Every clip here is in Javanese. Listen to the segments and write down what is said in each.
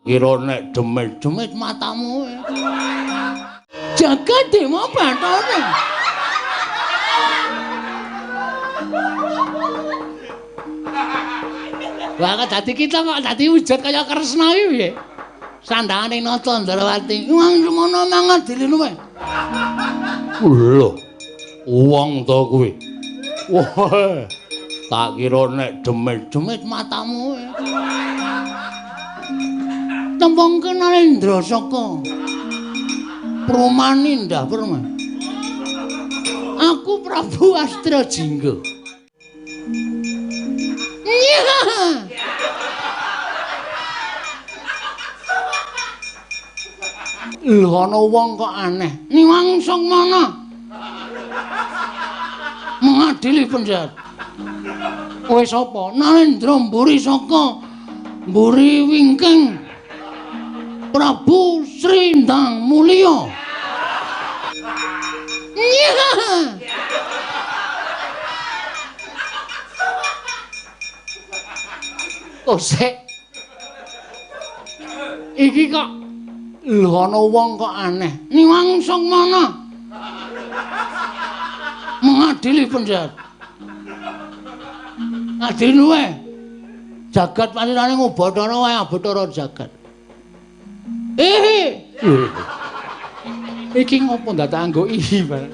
Kira nek demit-demit matamu. Jagat Dewa Bathara. Wah, kok dadi kita kok dadi wujud kaya Kresna iki piye? Sandangane Nata Ndrawati. Wong semono mangadili luwe. Lho. Wong to kuwi. Wah. Tak kira nek demit-demit matamu. Tembung Narendra saka Prumanindah Perma. Aku Prabu Astrajingga. Nyah. Lho ana wong kok aneh. Niwang Sukmana. Mengadili penjahat. Kowe sapa? Narendra mburi saka mburi wingking Prabu Sri Ndang Mulya. Nyah. Kosek. Iki kok lho ana wong kok aneh. Niwang Sukmana. Mengadili penjahat. Ngadili luwe. Jagat panjenengane ngubathara wae Bathara jagat. Eh. Iki ngopo ndadak anggo iki, Pak?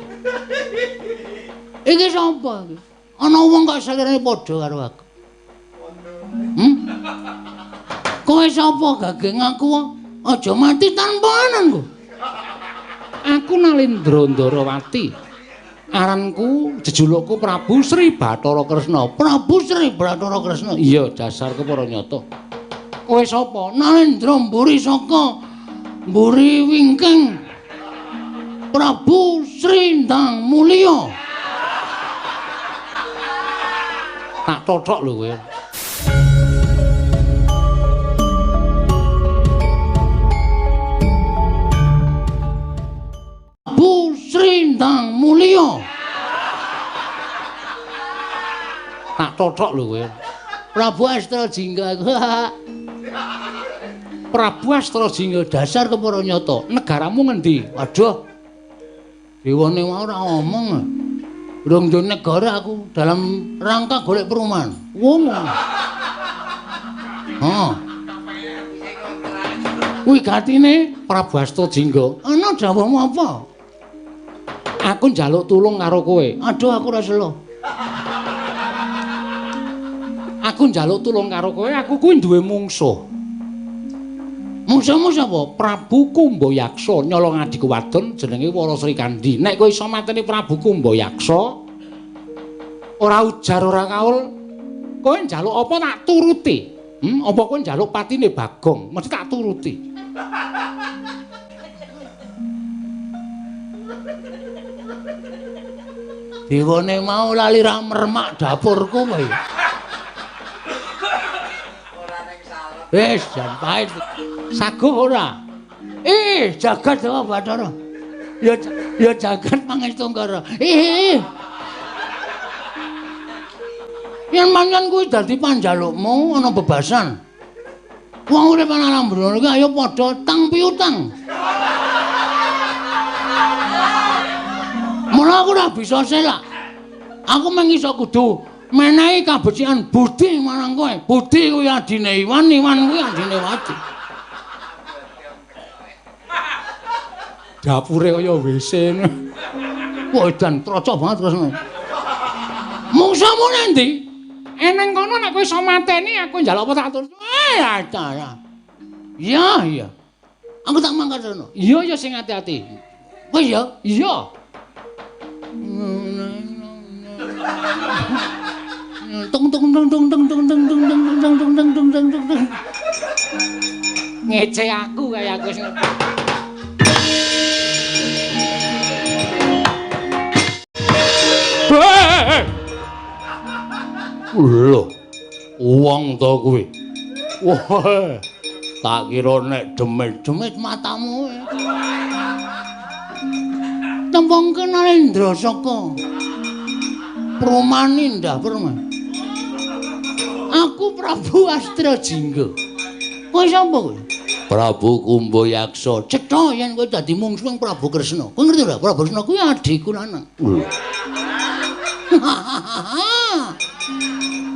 Iki sapa iki? Ana wong kok selirane padha karo aku. Kowe sapa gage ngaku aja mati tanpa ananku. Aku Nalendra Ndarawati. Aranku jejulukku Prabu Sri Bathara Kresna. Prabu Sri Bathara Kresna. Iya, dasar kepara nyata. Kowe sapa? Nalendra mburi saka mburi wingking Prabu Sri Ndang Mulya. Tak tothok lho kowe. Prabu Sri Ndang Mulya. Tak tothok lho kowe. Prabu Astrajingga aku. Prabu Astrajingga dasar kepara nyata. Negaramu ngendi? Waduh. Dewane mau ora ngomong. Durung duwe negara aku dalam rangka golek perumahan. Wong. Heeh. Kuwi gatine Prabu Astrajingga. Ana dawuhmu apa? Aku njaluk tulung karo kowe. Aduh aku ora selo. Aku njaluk tulung karo kowe, aku kuwi duwe mungsuh. Mungsuhmu sapa? Prabu Kumbayaksa nyolong adhiku wadon jenenge Wara Srikandhi. Nek kowe iso mateni Prabu Kumbayaksa, ora ujar ora kaul, kowe njaluk apa tak turuti. Apa kowe njaluk patine Bagong, mesti tak turuti. Dewane mau lali ra mermak dapurku kowe. Wis jan pahit. Saguh ora? Ih, jagat Dewa Bathara. Ya ya jagat Pangestu Ngara. Ih. Yen mangan kuwi dadi panjalukmu ana bebasan. Wong urip ana alam brono iki ayo padha tang piutang. Mula aku ora bisa selak. Aku mung iso kudu menehi kabecikan budi marang kowe. Budi kuwi adine Iwan, Iwan kuwi adine Wadi. Dapure kaya WC. Wah, edan trocok banget terus. Mungsuhmu nang ndi? Eneng kono nek kowe iso mateni aku njaluk apa tak turut. Eh, ya. Iya, iya. Aku tak mangkat sono. Iya, ya sing ati-ati. Kowe ya? Iya. Tung tung tung tung tung tung tung tung tung tung tung tung tung tung tung tung. Ngece aku kaya aku sing. Lho, wong to kuwi. Wah, tak kira nek demit-demit matamu. Tembung Narendra saka Prumanindah Perma. Aku Prabu Astrajingga. Kowe sapa kowe? Prabu Kumbayaksa, cetha yen kowe dadi mungsuh Prabu Kresna. Kowe ngerti ora? Prabu Kresna kuwi adhiku lanang.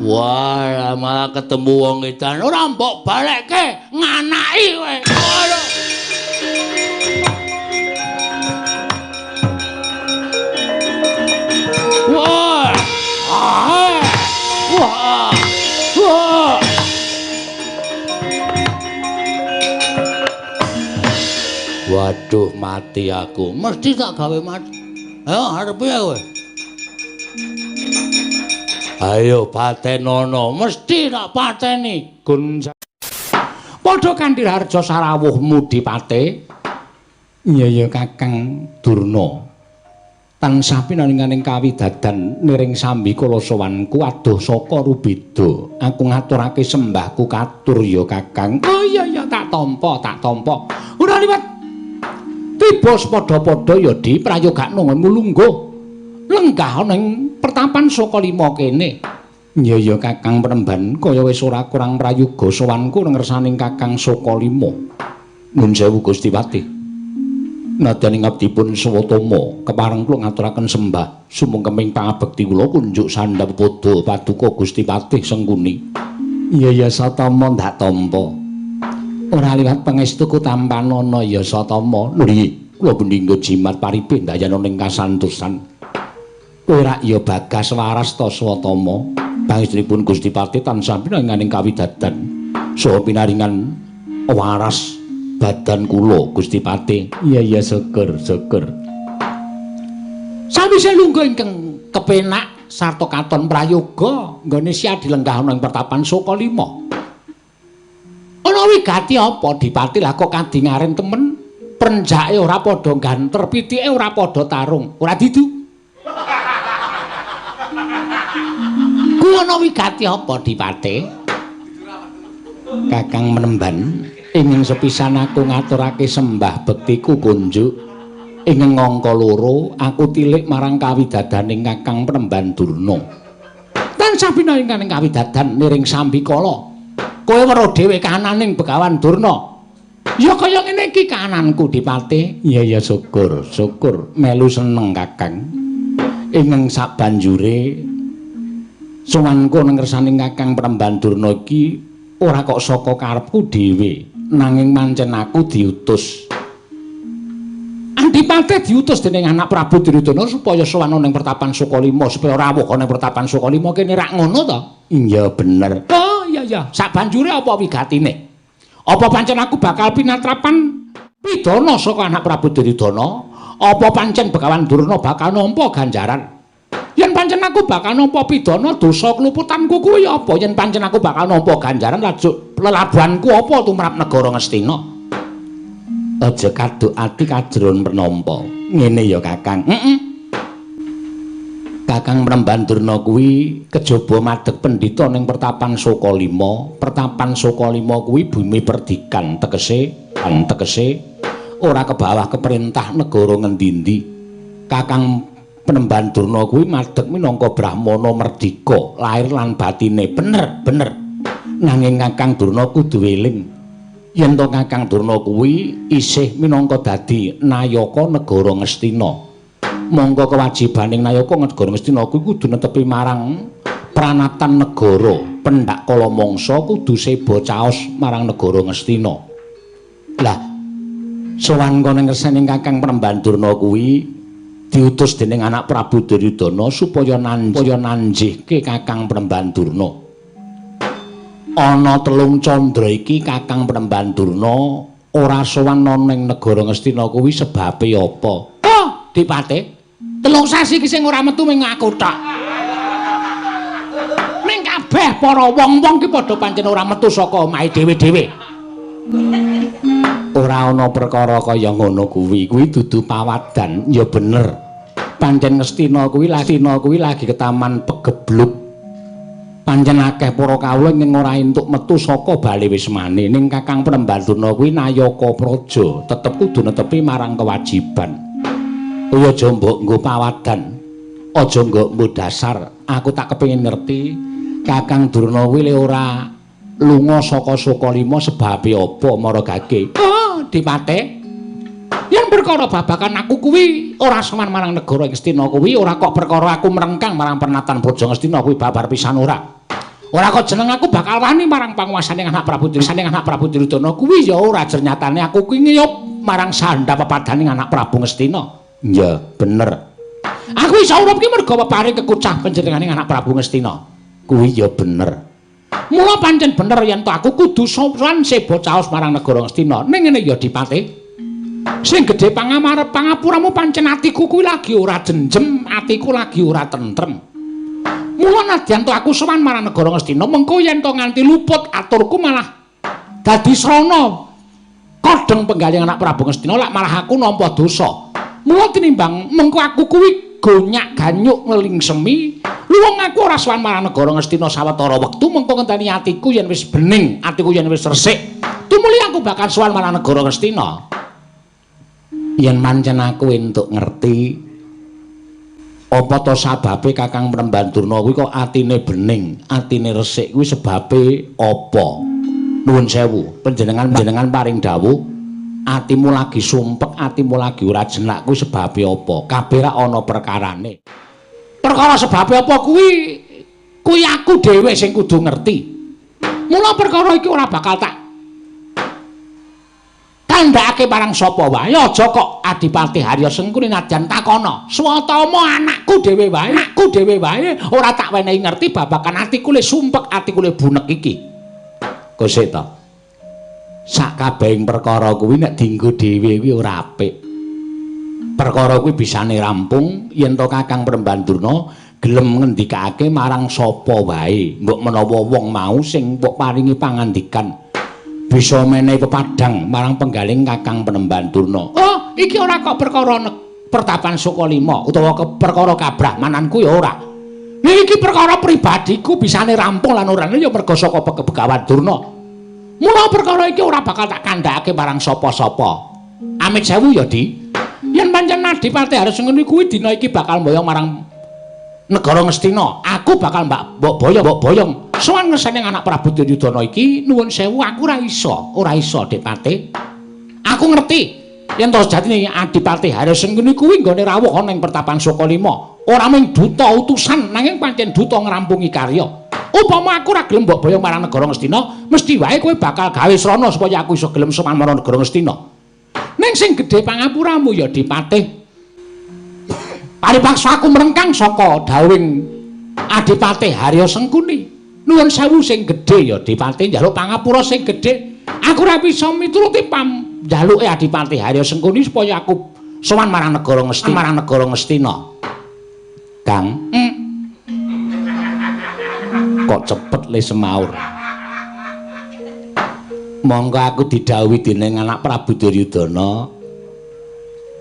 Wah, malah ketemu wong edan. Ora mbok balekke, nganaki kowe. Wah. Wah. Wah. Waduh, mati aku. Mesti tak gawe mati. Ayo arepe kowe. Ayo patenono, mesti tak pateni. Gun padha kanthi harja sarawuhmu dipate. Iya ya Kakang Durna. Tansah pinaringaning kawidadan niring sambikala sowanku adoh saka rubeda. Aku ngaturake sembahku katur ya Kakang. Oh iya ya tak tampa, tak tampa. Ora liwat. Tiba padha-padha ya di prayogakno nggonmu lungguh. Lenggah ana ing pertapan Sukalima kene. Iya ya Kakang Premban, kaya wis ora kurang prayoga sowanku ngersaning Kakang Sukalima. Nuwun sewu Gusti Patih. Nadyan ing abdipun Swatama kepareng kula ngaturaken sembah sumungkeming pangabekti kula kunjuk sandhap padha paduka Gusti Patih Sengkuni. Iya ya Satama ndak tampa. Ora liwat pangestuku tampanana ya Satama. Lho kula bendingga jimat paripih ndayana ning kasantosan. Kowe rak ya bagas waras ta Swatama. Pangestunipun Gusti Patih tansah pinaringaning kawidadan saha pinaringan waras badan kula Gusti Patih. Iya iya syukur syukur. Sawise lungguh ingkang kepenak sarta katon prayoga nggone sia dilenggah ana ing pertapan Sukalima. Ana wigati apa Dipati lah kok kadingaren temen prenjake ora padha ganter, pitike ora padha tarung, ora didu. Kuwi ana wigati apa Dipati? Kakang Menemban, ingin sepisan aku ngaturake sembah bektiku kunjuk. Ing angka loro aku tilik marang kawidadaning Kakang Penemban Durna. Tansah pinaringaning kawidadan niring sambikala. Kowe weruh dhewe kahananing Begawan Durna. Ya kaya ngene iki kahananku Dipati. Iya ya syukur, syukur melu seneng Kakang. Ing sabanjure sowanku nang ngersaning Kakang Penemban Durna iki ora kok saka karepku dhewe, nanging mancen aku diutus. Andipate diutus dening anak Prabu Duryudana supaya sowan ning pertapan Sukalima, supaya rawuh ana ning pertapan Sukalima kene rak ngono to? Iya bener. Oh iya iya, sabanjure apa wigatine? Apa pancen aku bakal pinatrapan pidana saka anak Prabu Duryudana? Apa pancen Begawan Durna bakal nampa ganjaran? Yen pancen aku bakal nampa pidana dosa kluputanku kuwi apa? Yen pancen aku bakal nampa ganjaran lajuk lelabuhanku apa tumrap negara Ngastina? Aja kaduk ati kajron penampa. Ngene ya Kakang. Heeh. Kakang Penemban Durna kuwi kejaba madeg pendhita ning pertapan Sukalima. Pertapan Sukalima kuwi bumi perdikan, tegese tegese ora kebawah keperintah negara ngendi-endi. Kakang Penemban Durna kuwi madeg minangka brahmana merdika, lahir lan batine. Bener, bener. Nanging Kakang Durna kudu eling yen to Kakang Durna kuwi isih minangka dadi nayaka negara Ngastina. Mongko kewajibaning nayaka negara Ngastina kuwi kudu netepi marang pranatan negara. Pendak kala mangsa kudu seba caos marang negara Ngastina. Lah, sowan kono ngersaning Kakang Penemban Durna kuwi diutus dening anak Prabu Duryudana supaya nanjihke Kakang Penemban Durna. Ana telung candra iki Kakang Penemban Durna ora sowan ana ning negara Ngastina kuwi sebabe apa? Oh, Dipate. Telung sasi iki sing ora metu ming aku tok. Ning kabeh para wong-wong ki padha pancen ora metu saka omahe dhewe-dhewe. Ora ana perkara kaya ngono kuwi, kuwi dudu pawadan, ya bener. Pancen Ngastina kuwi lagi ketaman pegebluk. Pancen akeh para kawula ing ora entuk metu saka bale wismane. Ning Kakang Penemban Durna kuwi nayaka praja, tetep kudu netepi marang kewajiban. Kuwi aja mbok nggo pawadan, aja nggo dasar. Aku tak kepengin ngerti Kakang Durna kuwi le ora Lunga saka Sukalima sebabe apa maragage? Oh, Dipate. Yen perkara babagan aku kuwi ora sowan marang negara Ngastina kuwi ora kok perkara aku mrengkang marang pernatan Praja Ngastina kuwi babar pisan ora. Ora kok jeneng aku bakal wani marang panguwasane anak Prabu Duryudana anak Prabu Duryudana kuwi ya ora jernyatane aku kuwi ngiyup marang sandha pepadaning anak Prabu Ngastina. Iya, bener. Aku iso urip ki mergo peparing kekucah panjenengane anak Prabu Ngastina. Kuwi ya bener. Mula pancen bener yen to aku kudu sowan seba caos marang negara Ngastina. Ning ngene ya Dipate. Sing gedhe pangamarep pangapuramu pancen atiku kuwi lagi ora jenjem, atiku lagi ora tentrem. Mula nadyan to aku sowan marang negara Ngastina, mengko yen to nganti luput aturku malah dadi srana kodheng penggaling anak Prabu Ngastina lak malah aku nampa dosa. Mula tinimbang mengko aku kuwi gonyak-ganyuk ngelingsemi, luwung aku ora sowan marang negara Ngastina sawetara wektu mengko ngenteni atiku yen wis bening, atiku yen wis resik, tumuli aku bakal sowan marang negara Ngastina. Yen mancen aku entuk ngerti apa to sababe Kakang Premban Durna kuwi kok atine bening, atine resik kuwi sebabe apa? Nuwun sewu, panjenengan paring dawuh atimu lagi sumpek, atimu lagi ora jenak kuwi sebabe apa? Kabeh ra ana perkarane. Perkara sebabe apa kuwi kuwi aku dhewe sing kudu ngerti. Mula perkara iki ora bakal tak kandhakake marang sapa wae, aja kok Adipati Harya Sengkuni nadyan takono. Swatama anakku dhewe wae, anakku dhewe wae ora tak wenehi ngerti babagan atiku le sumpek, atiku le bunek iki. Kose ta. Sak kabehing perkara kuwi nek dienggo dhewe kuwi ora apik. Perkara kuwi bisane rampung yen to Kakang Premban Durna gelem ngendikake marang sapa wae, mbok menawa wong mau sing mbok paringi pangandikan bisa menehi pepadang marang penggaling Kakang Premban Durna. Oh, iki ora kok perkara pertapan Sukalima utawa perkara kabrahmananku ya ora. Iki perkara pribadiku bisane rampung lan ora ya merga saka Begawan Durna. Mula perkara iki ora bakal tak kandhakake marang sapa-sapa. Amit sewu ya, Di. Yen pancen Adipati Harya Sengkuni kuwi dina iki bakal mboyong marang negara Ngastina, aku bakal mbok boyong sowan ngesene anak Prabu Duryudana iki. Nuwun sewu aku ora iso Dipate. Aku ngerti yen to sejatine Adipati Harya Sengkuni kuwi nggone rawuh ana ing pertapan Sukalima, ora mung duta utusan nanging pancen duta ngrampungi karya. Upama aku ora gelem mbok boyong marang negara Ngastina, mesti wae kowe bakal gawe srana supaya aku iso gelem sowan marang negara Ngastina. Ning sing gedhe pangapuramu ya Dipate. Paripaksa aku mrengkang saka dawuhing Adipati Harya Sengkuni. Nuwun sewu sing gedhe ya Dipate, njaluk pangapura sing gedhe. Aku ora bisa mituruti pamjaluke Adipati Harya Sengkuni supaya aku sowan marang negara Ngastina, marang negara Ngastina. Kang, kok cepet le semaur. Monggo aku didhawuhi dening anak Prabu Duryudana.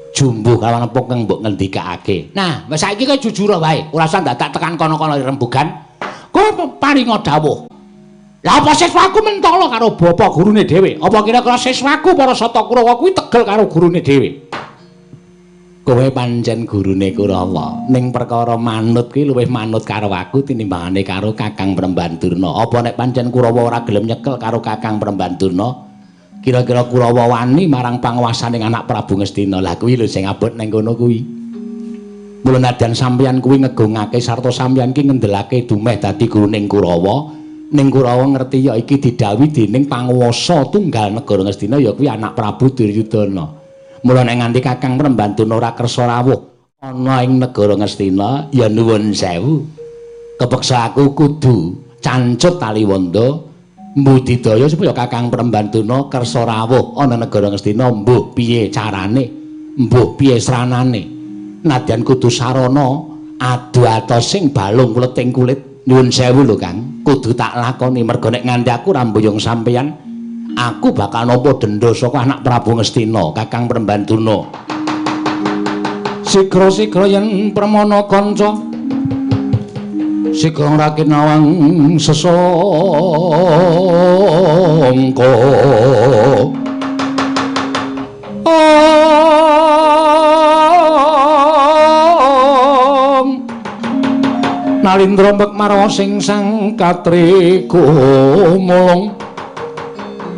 Jumbuh kawan apa kang mbok ngendikake. Nah, wis saiki kowe jujur wae, ora usah dadak tekan kono-kono rembugan. Kowe paringa dawuh. Lah apa siswaku mentala karo bapa gurune dhewe? Apa kira-kira siswaku para Sata Kurawa kuwi tegel karo gurune dhewe? Kowe pancen gurune Kurawa, ning perkara manut kuwi luwih manut karo aku tinimbangane karo Kakang Premban Durna. Apa nek pancen Kurawa ora gelem nyekel karo Kakang Premban Durna? Kira-kira Kurawa wani marang panguwasane anak Prabu Ngastina. Lah kuwi lho sing abot nang kono kuwi. Mula nadyan sampeyan kuwi ngegungake sarta sampeyan ki ngendelake dumeh dadi guruning Kurawa. Ning Kurawa ngerti ya iki didhawuhi dening panguwasa tunggal negara Ngastina ya kuwi anak Prabu Duryudana. Mula nek nganti Kakang Premban Durna ora kersa rawuh ana ing negara Ngastina ya nuwun sewu. Kepeksa aku kudu cancut taliwonda mbudidaya supaya Kakang Premban Durna kersa rawuh ana negara Ngastina. Mbuh piye carane, mbuh piye sranane, nadyan kudu sarana adu atos sing balung kleting kulit. Nyuwun sewu lho Kang, kudu tak lakoni merga nek nganti aku ora mboyong sampeyan aku bakal nampa denda saka anak Prabu Ngastina, Kakang Premban Durna. Sigra-sigra yen permana kanca sigra rakit nawang sesangka. Nalindra mek marwa sing sang katri kumulung.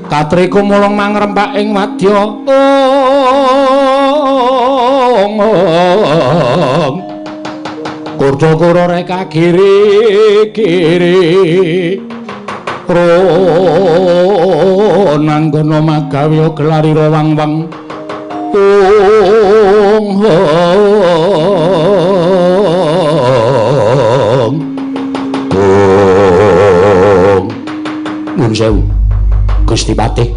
Katri kumulung mangrempak ing wadya. Kurda-kura reka kiri-kiri. Ronanggana magawe gelarira wang-wang. Ung hong. Nuwun sewu Gusti Patih,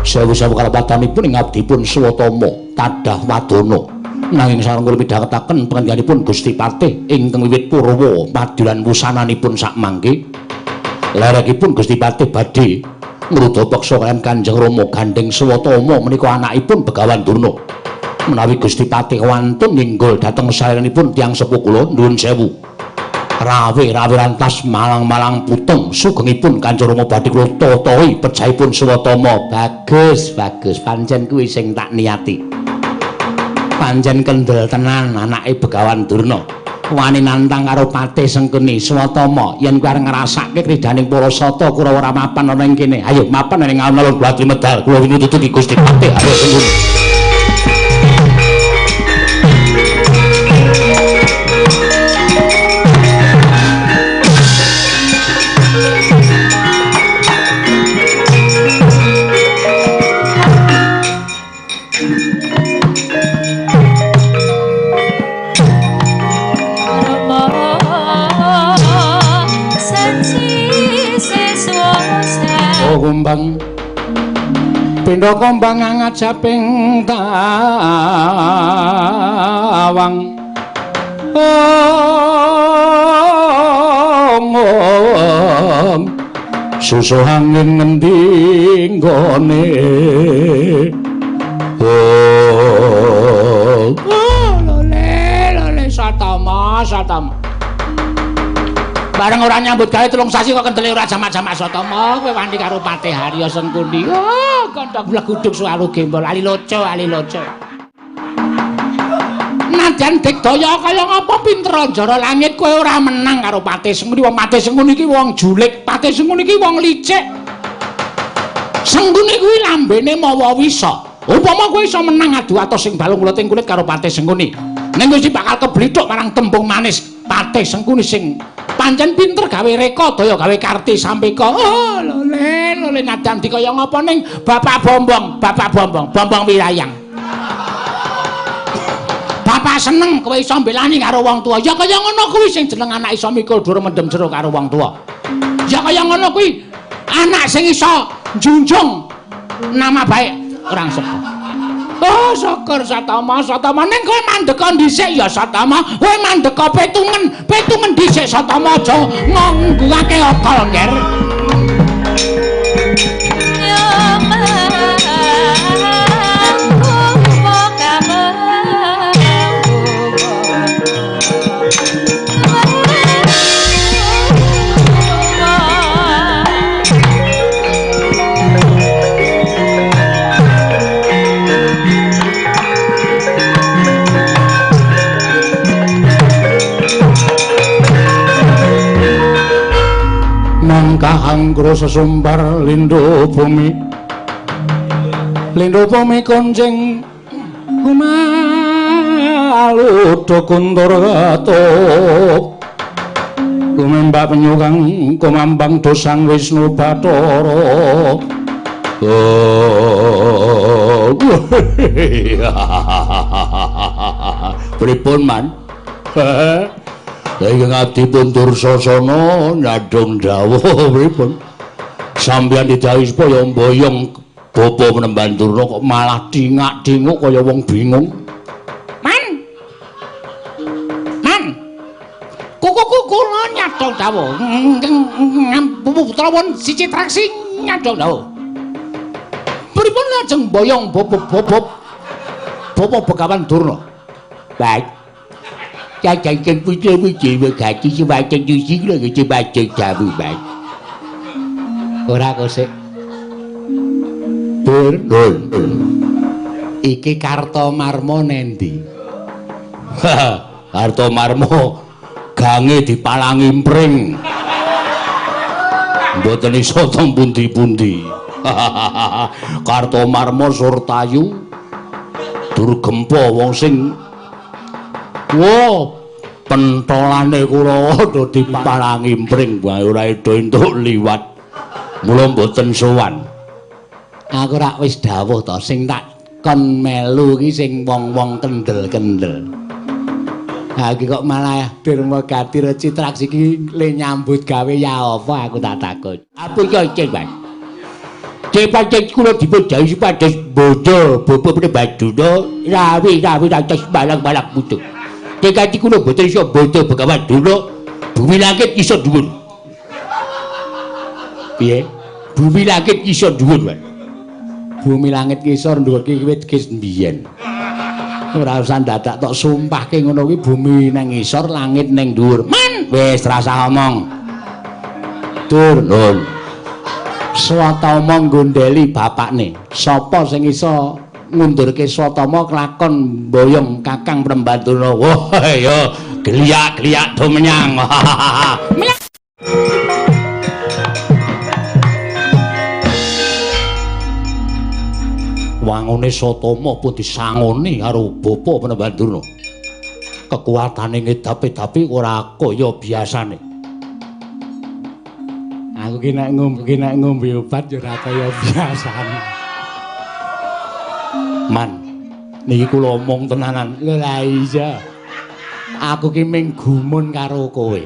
sewu-sewu kalepatanipun ing abdipun Swatama tadah wadana. Nanging sareng kula midhangetaken pangendhikanipun Gusti Patih ingkang wiwit purwa padilan wusananipun sakmangke. Lerekipun Gusti Patih badhe ngruda peksa kaliyan Kanjeng Rama gandheng Swatama menika anakipun Begawan Durna. Menawi Gusti Patih wantun ninggol dhateng sarenipun tiyang sepuh kula nuwun sewu. Rawe-rawe rantas malang-malang putung sugengipun Kanjeng Rama badhe kula tatahi pejahipun Swatama. Bagus, bagus, pancen kuwi sing tak niati. Pancen kendel tenan anake Begawan Durna. Wani nantang karo Patih Sengkuni. Swatama, yen kowe arep ngrasake kridaning para sata Kurawa ora mapan ana ing kene. Ayo mapan ning alun-alun Blatri medal. Kula wingi tututi Gusti Patih. Ayo Sengkuni. Kumbang pindha kumbang ngajaping tawang. Om susuh angin ngendi nggone. Oh lole lole Satama Satama. Bareng ora nyambut gawe 3 sasi kok kendele ora jamak-jamak Satama, kowe wani karo Patih Harya Sengkuni. Oh, kandhang bleguduk suwaru gembol ali loco ali loco. Nadyan digdaya kaya ngapa pinter njara langit kowe ora menang karo Patih Sengkuni. Wong Patih Sengkuni iki wong julik, Patih Sengkuni iki wong licik. Sengkuni kuwi lambene mawa wisa. Upama kowe iso menang adu atos sing balung ulet ing kulit karo Patih Sengkuni, ning wis bakal keblithuk marang tembung manis Patih Sengkuni sing pancen pinter gawe reka daya gawe karti sampeka. Oh lole lole nadyan dikaya ngapa ning Bapak Bombong, Bapak Bombong, Bombong Wirayang. Bapak seneng kowe iso mbelani karo wong tuwa. Ya kaya ngono kuwi sing jeneng anak iso mikul dhuwur mendem jero karo wong tuwa. Ya kaya ngono kuwi anak sing iso njunjung nama baik orang sepuh. Oh syukur Satama, Satama ning kowe mandeka dhisik ya Satama, kowe mandeka petungen, petungen dhisik Satama aja ngangguake akal nger. Kahanggra sesumbar lindhu bumi, lindhu bumi konjeng kumaludha kuntur gatuk lumembak penyukang kumambang dosang Wisnu Bathara. Oh pripun man? Ingkang abdipun Dursasana nyadhong dawuh pripun? Sampeyan didhawuhi supaya mboyong bapa Penemban Durna kok malah dingak-dinguk kaya wong bingung. Man. Man. Kuku kula nyadhong dawuh. Putra won siji traksi nyadhong dawuh. Pripun lajeng mboyong bapa bapa Begawan Durna? Baik. Cacang putra puji wegati sewacang suci kula nggih bacang dawuh baik. Ora kosek. Dur. Iki Kartomarma nendi? Kartomarma Gange dipalangi mpring. Mboten iso teng pundi-pundi. Kartomarma Surtayu Durgempa wong sing wah pentolane Kurawa do dipalangi mpring wae ora edo entuk liwat. Mula mboten sowan. Aku rak wis dawuh to sing tak kon melu iki sing wong-wong kendel-kendel. Ha iki kok malah Durma Gati Citraksi iki le nyambut gawe ya apa aku tak takut. Apa iki Mas? Cepat kula dipun dawuhi supados bodho bapa Prabaduna rawi-rawi ratos balang-balang putu. Tekati kula boten iso bodho Begawan Durna, bumi langit iso dhuwur. Piye? Bumi langit iso dhuwur, Mas. Bumi langit kisor dhuwur ki wit kis mbiyen. Ora usah dadak tok sumpahke ngono kuwi bumi nang ngisor langit ning dhuwur. Man, wis rasah omong. Dur, nun. Swatama nggondheli bapakne. Sapa sing iso ngundurke Swatama kelakon mboyong Kakang Prembantuna? Wah, ya geliak-geliak do menyang. Wangune Swatama pun disangoni karo bapa Prembantuna. Kekuatane ngedap-edapi ora kaya biasane. Aku ki nek ngombe obat ya ora kaya biasane. Man, niki kula omong tenanan. Lho lah iya. Aku ki mung gumun karo kowe.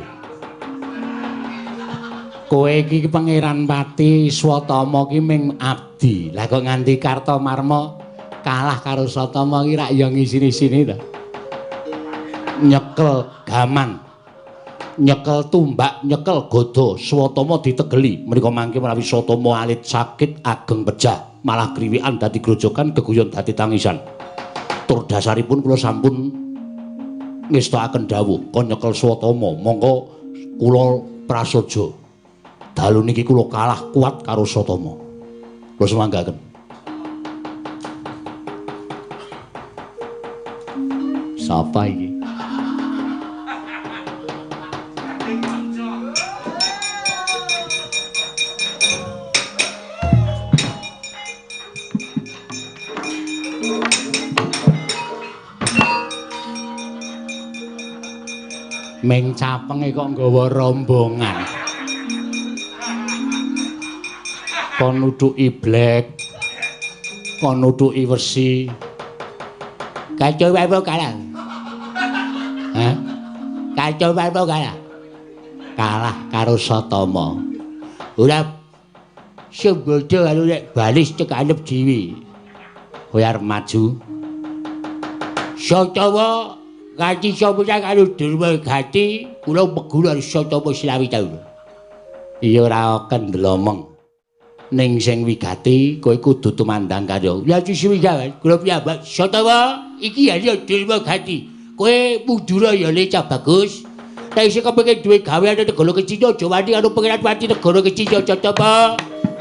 Kowe iki Pangeran Pati, Swatama ki mung abdi. Lah kok nganti Kartomarma kalah karo Swatama ki rak ya ngisini-sini to. Nyekel gaman. Nyekel tumbak, nyekel gada, Swatama ditegeli. Menika mangke menawi Swatama alit sakit ageng pejah, malah kriwikan dadi grojogan, geguyon dadi tangisan. Tur dasaripun kula sampun ngestokaken dawuh kon nyekel Swatama, mongko kula prasaja. Dalu niki kula kalah kuat karo Swatama. Kula sumanggaken. Sapa iki? Ming capenge kok nggawa rombongan. Kon nuthuki blek, kon nuthuki wesi. Kacau wae kalah. Hah? Kacau wae kalah. Kalah karo Swatama. Ora sing bodho karo nek balis cekalep dhewe. Kowe arep maju. Swatama ganti sapa karo Durma Gati, kula meguru Swatama selawi taun. Iya ora kendel omong. Ning sing wigati kowe kudu tumandang karya. Ya wis kula piyambak Swatama iki ya Durma Gati. Kowe mudura ya le cah bagus. Nek isih kepengin duwe gawean negara Kecina aja wani karo Pangeran Pati negara Kecina Swatama.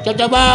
Swatama.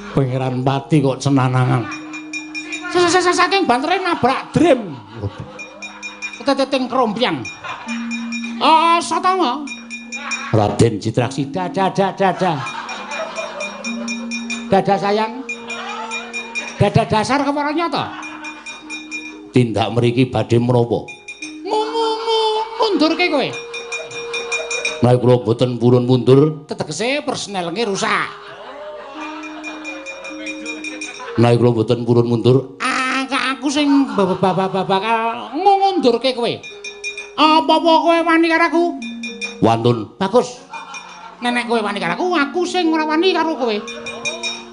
Pangeran Pati kok cenanangan. Saking bantere nabrak drem. Keteteting krompiang. Oh, Swatama. Raden Citraksi, dadah dadah. Dadah sayang. Dadah dasar kepara nyata. Tindak mriki badhe menapa? Mundurke kowe. Menawi kula boten purun mundur, tetegese persnelnge rusak. Menawi kula boten purun mundur, aku sing bakal ngundurke kowe. Apa-apa kowe wani karo aku? Wantun. Bagus. Nenek kowe wani karo aku, aku sing ora wani karo kowe.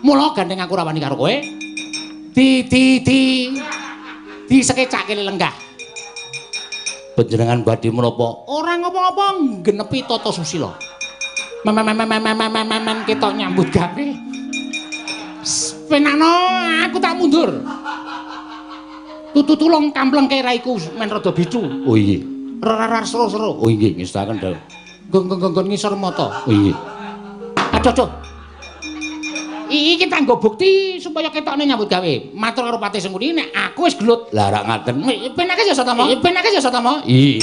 Mula gandeng aku ora wani karo kowe. Di di di disekecake lenggah. Panjenengan badhe menapa? Ora ngapa-ngapa nggenepi tata susila. Men ketok nyambut gawe. Penakno aku tak mundur. Tutu tulung kamplengke raiku men rada bicu. Oh iya. Rarar sero-sero. Oh inggih ngestaken dawuh. Nggon-nggon ngisor mata. Oh iya. Aduh aduh. Iki kanggo bukti supaya ketokne nyambut gawe. Matur karo Patih Sengkuni nek aku wis gelut. Lah rak ngaten. Penake ya Satama. Penake ya Satama. Iya.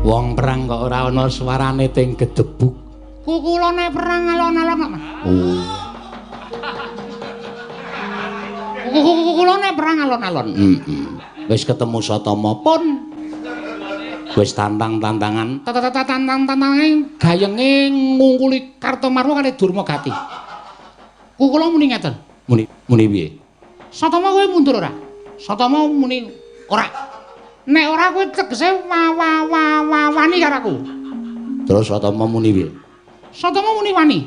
Wong perang kok ora ana suarane teng gedebuk. Kukulane perang alon-alon kok, Mas. Oh. Kukulane perang alon-alon. Heeh. Wis ketemu Satama pun. Wis tantang-tantangan. Tantang-tantangan gayenge ngungkuli Kartomarwa kali Durmagati. Kukula muni ngeten. Muni muni piye? Satama kowe mundur ora? Satama muni ora. Nek ora kowe tegese wani karo aku. Terus Satama muni piye? Satama muni wani.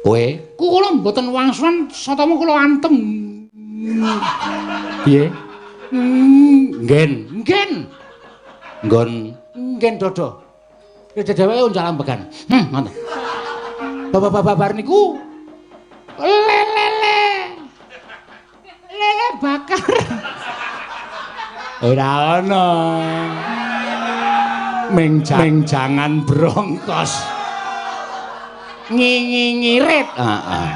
Kowe kula mboten wangsulan Satama kula antem. Piye? Nggen, nggen. Nggon nggen dodo. Dheweke uncal ambegan. Ngoten. Babar niku lele. Lele bakar. Ora ana. Ming jangan brongkos. Ngingi-ngirit. Heeh.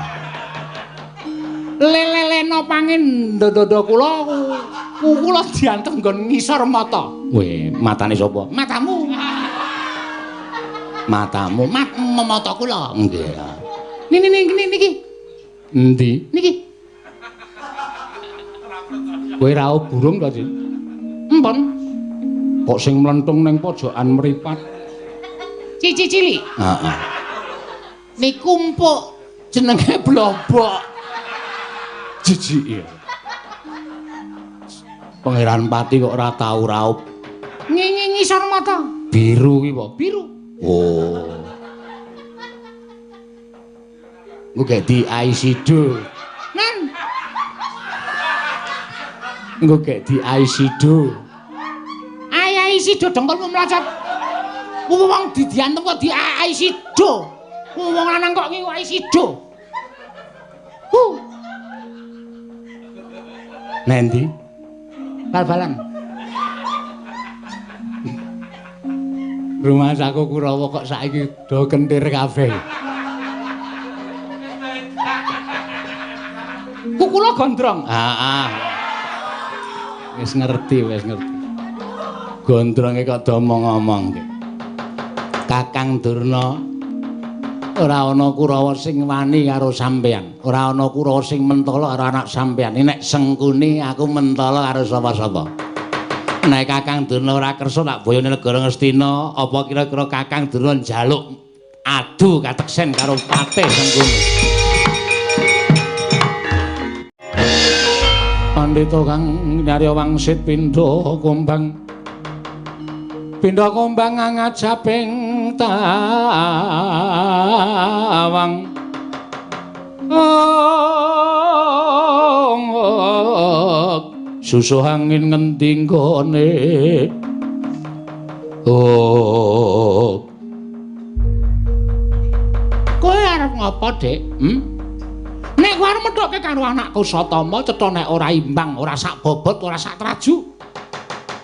Leleleno pangin dodo kula kula diantem nggon ngisor mata. Weh, matane sapa? Matamu. Matamu, mata kula. Nggih. Niki niki niki. Endi? Niki. Kowe raup burung to, Dik? Empon. Kok sing mlentung ning pojokan mripat? Cici cilik. Heeh. Niku empuk jenenge blobok. Jijik ya. Pangeran Pati kok ora tau raup. Ngingi ngisor mata. Biru ki apa? Biru. Oh. Engko gek di ICD. Nan. Engko gek di ICD. ICD dengkulmu mlacet. Wong didiantem kok di ICD. Wong lanang kok ngiku ICD. Huh. Nendi? Bal-balan. Rumah saku Kurawa kok saiki do kentir kabeh. Kukula gondrong. Heeh. Wis ngerti, wis ngerti. Gondronge kok do omong-omong. Kakang Durna, ora ana Kurawa sing wani karo sampeyan. Ora ana Kurawa sing mentala karo anak sampeyan. Nek Sengkuni aku mentala karo sapa-sapa. Nek Kakang Durna ora kersa tak boyone negara Ngastina, apa kira-kira Kakang Durna njaluk adu kateksen karo Patih Sengkuni? Pandhita kang nyarya wangsit pindha kumbang. Pindha kumbang ngajaping tawang. Susuh angin ngendi nggone. Oh. Kowe arep ngopo, Dik? Nek kowe arep methoke karo anakku Satama, cetha nek ora imbang, ora sak bobot, ora sak traju.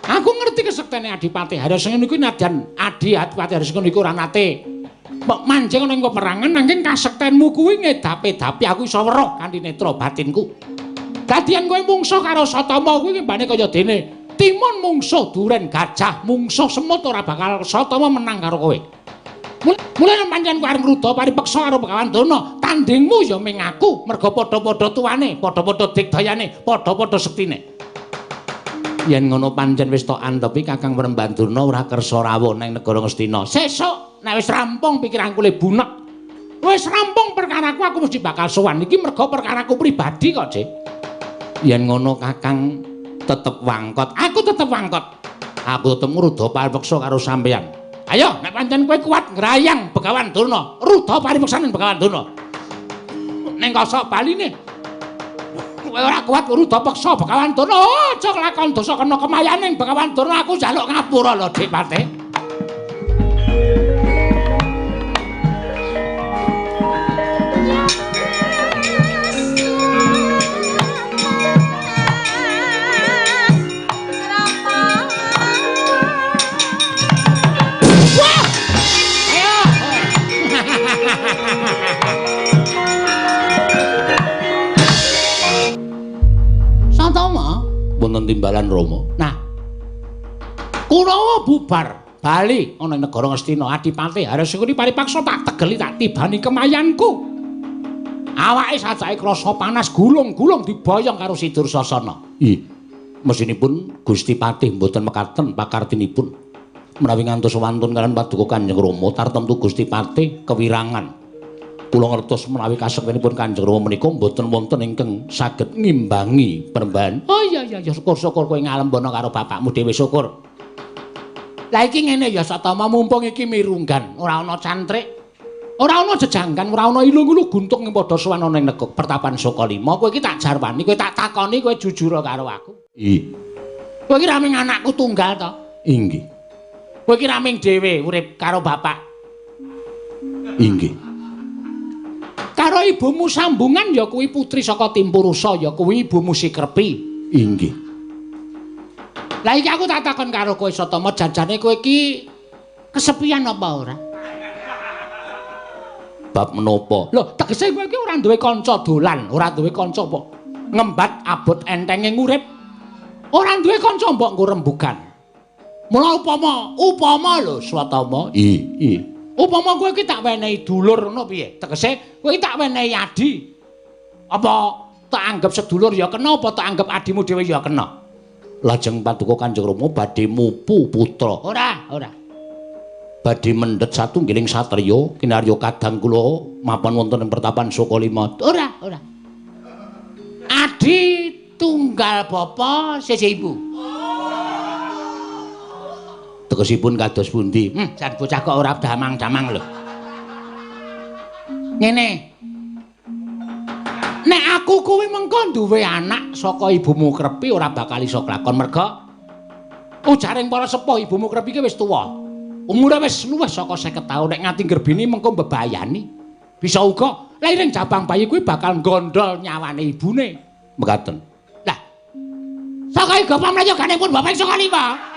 Aku ngerti kesektene Adipati Harisengene iku nadyan Adipati Harisengene iku ora nate manjing ana ing peperangan, nanging kasektenmu kuwi ngedapi-dapi aku iso weruh kanthi netra batinku. Dadian kowe mungsuh karo Satama kuwi ngembane kaya dene timun mungsuh duren gajah, mungsuh semut ora bakal Satama menang karo kowe. Mulane pancen kowe arep ngruda paripeksa karo Begawan Durna, tandingmu ya ming aku, merga padha-padha tuane, padha-padha digdayane, padha-padha sektine. Yen ngono pancen wis tok antepi Kakang Premban Durna ora kersa rawuh nang negara Ngastina. Sesuk nek wis rampung pikiranku le bunek, wis rampung perkaraku, aku mesti bakal sowan. Iki merga perkaraku pribadi kok, Dik. Yen ngono Kakang tetep wangkot. Aku tetep wangkot. Aku tetep ngruda paripeksa karo sampeyan. Ayo, nek pancen kowe kuat ngrayang Begawan Durna, ruda paripeksaning Begawan Durna. Ning kosok baline. Kowe ora kuat ruda peksa Begawan Durna. Aja kelakon dosa kena kemayaning Begawan Durna, aku njaluk ngapura lho, Dik Patih. Wonten timbalan Rama. Nah, Kurawa bubar bali ana ing negara Ngastina. Adipati Harisengkuni paripaksa tak tegeli tak tibani kemayanku. Awake sajake krasa panas gulung-gulung diboyong karo si Dursasana. Ih, mesinipun Gusti Patih mboten mekaten pakartinipun. Menawi ngantos wantun kalian paduka Kanjeng Rama tartemtu Gusti Patih kewirangan. Kula ngertos menawi kasektenipun Kanjeng Rama menika mboten wonten ingkang saged ngimbangi perembahan. Oh iya iya ya, syukur-syukur kowe ngalembono karo bapakmu dhewe, syukur. Lah iki ngene ya Satama, mumpung iki mirunggan, ora ana cantrik, ora ana jejanggan, ora ana ilung-ilu guntung ing padha sowan ana ing negara Pertapan Sukalima. Kowe iki tak jarwani, kowe tak takoni, kowe jujur karo aku. Ih. Kowe iki raming anakku tunggal to? Inggih. Kowe iki raming dhewe urip karo bapak. Inggih. Karo ibumu sambungan ya kuwi putri saka Timpurusa, ya kuwi ibumu Sikrepi. Inggih. Lah iki aku tak takon karo kowe Satama, janjane kowe iki kesepian apa ora? Bab menapa? Lho, tegese kowe iki ora duwe kanca dolan, ora duwe kanca apa ngembat abot entenge urip. Ora duwe kanca mbok nggo rembugan. Mula upama lho Swatama. Ih. Upama kowe iki tak wenehi dulur ngono piye? Tegese kowe iki tak wenehi adi. Apa tak anggap sedulur ya kena, apa tak anggap adimu dhewe ya kena? Lajeng paduka Kanjeng Rama badhe mupu putra. Ora, ora. Badhe mendhet satunggiling satriya kinarya kadang kula mapan wonten ing Pertapan Sukalima. Ora, ora. Adi tunggal bapa sisih ibu. Tegesipun kados pundi? Jan bocah kok ora damang-damang lho. Ngene. Nek aku kuwi mengko duwe anak saka ibumu Krepi ora bakal iso klakon merga ujaring para sepuh ibumu Krepi ki wis tuwa. Umure wis luwih saka 50 taun, nek nganti nggerbini mengko mbebayani. Bisa uga lairing jabang bayi kuwi bakal nggondol nyawane ibune. Mekaten. Lah. Saka iga pamrayoganipun bapak Sukalima.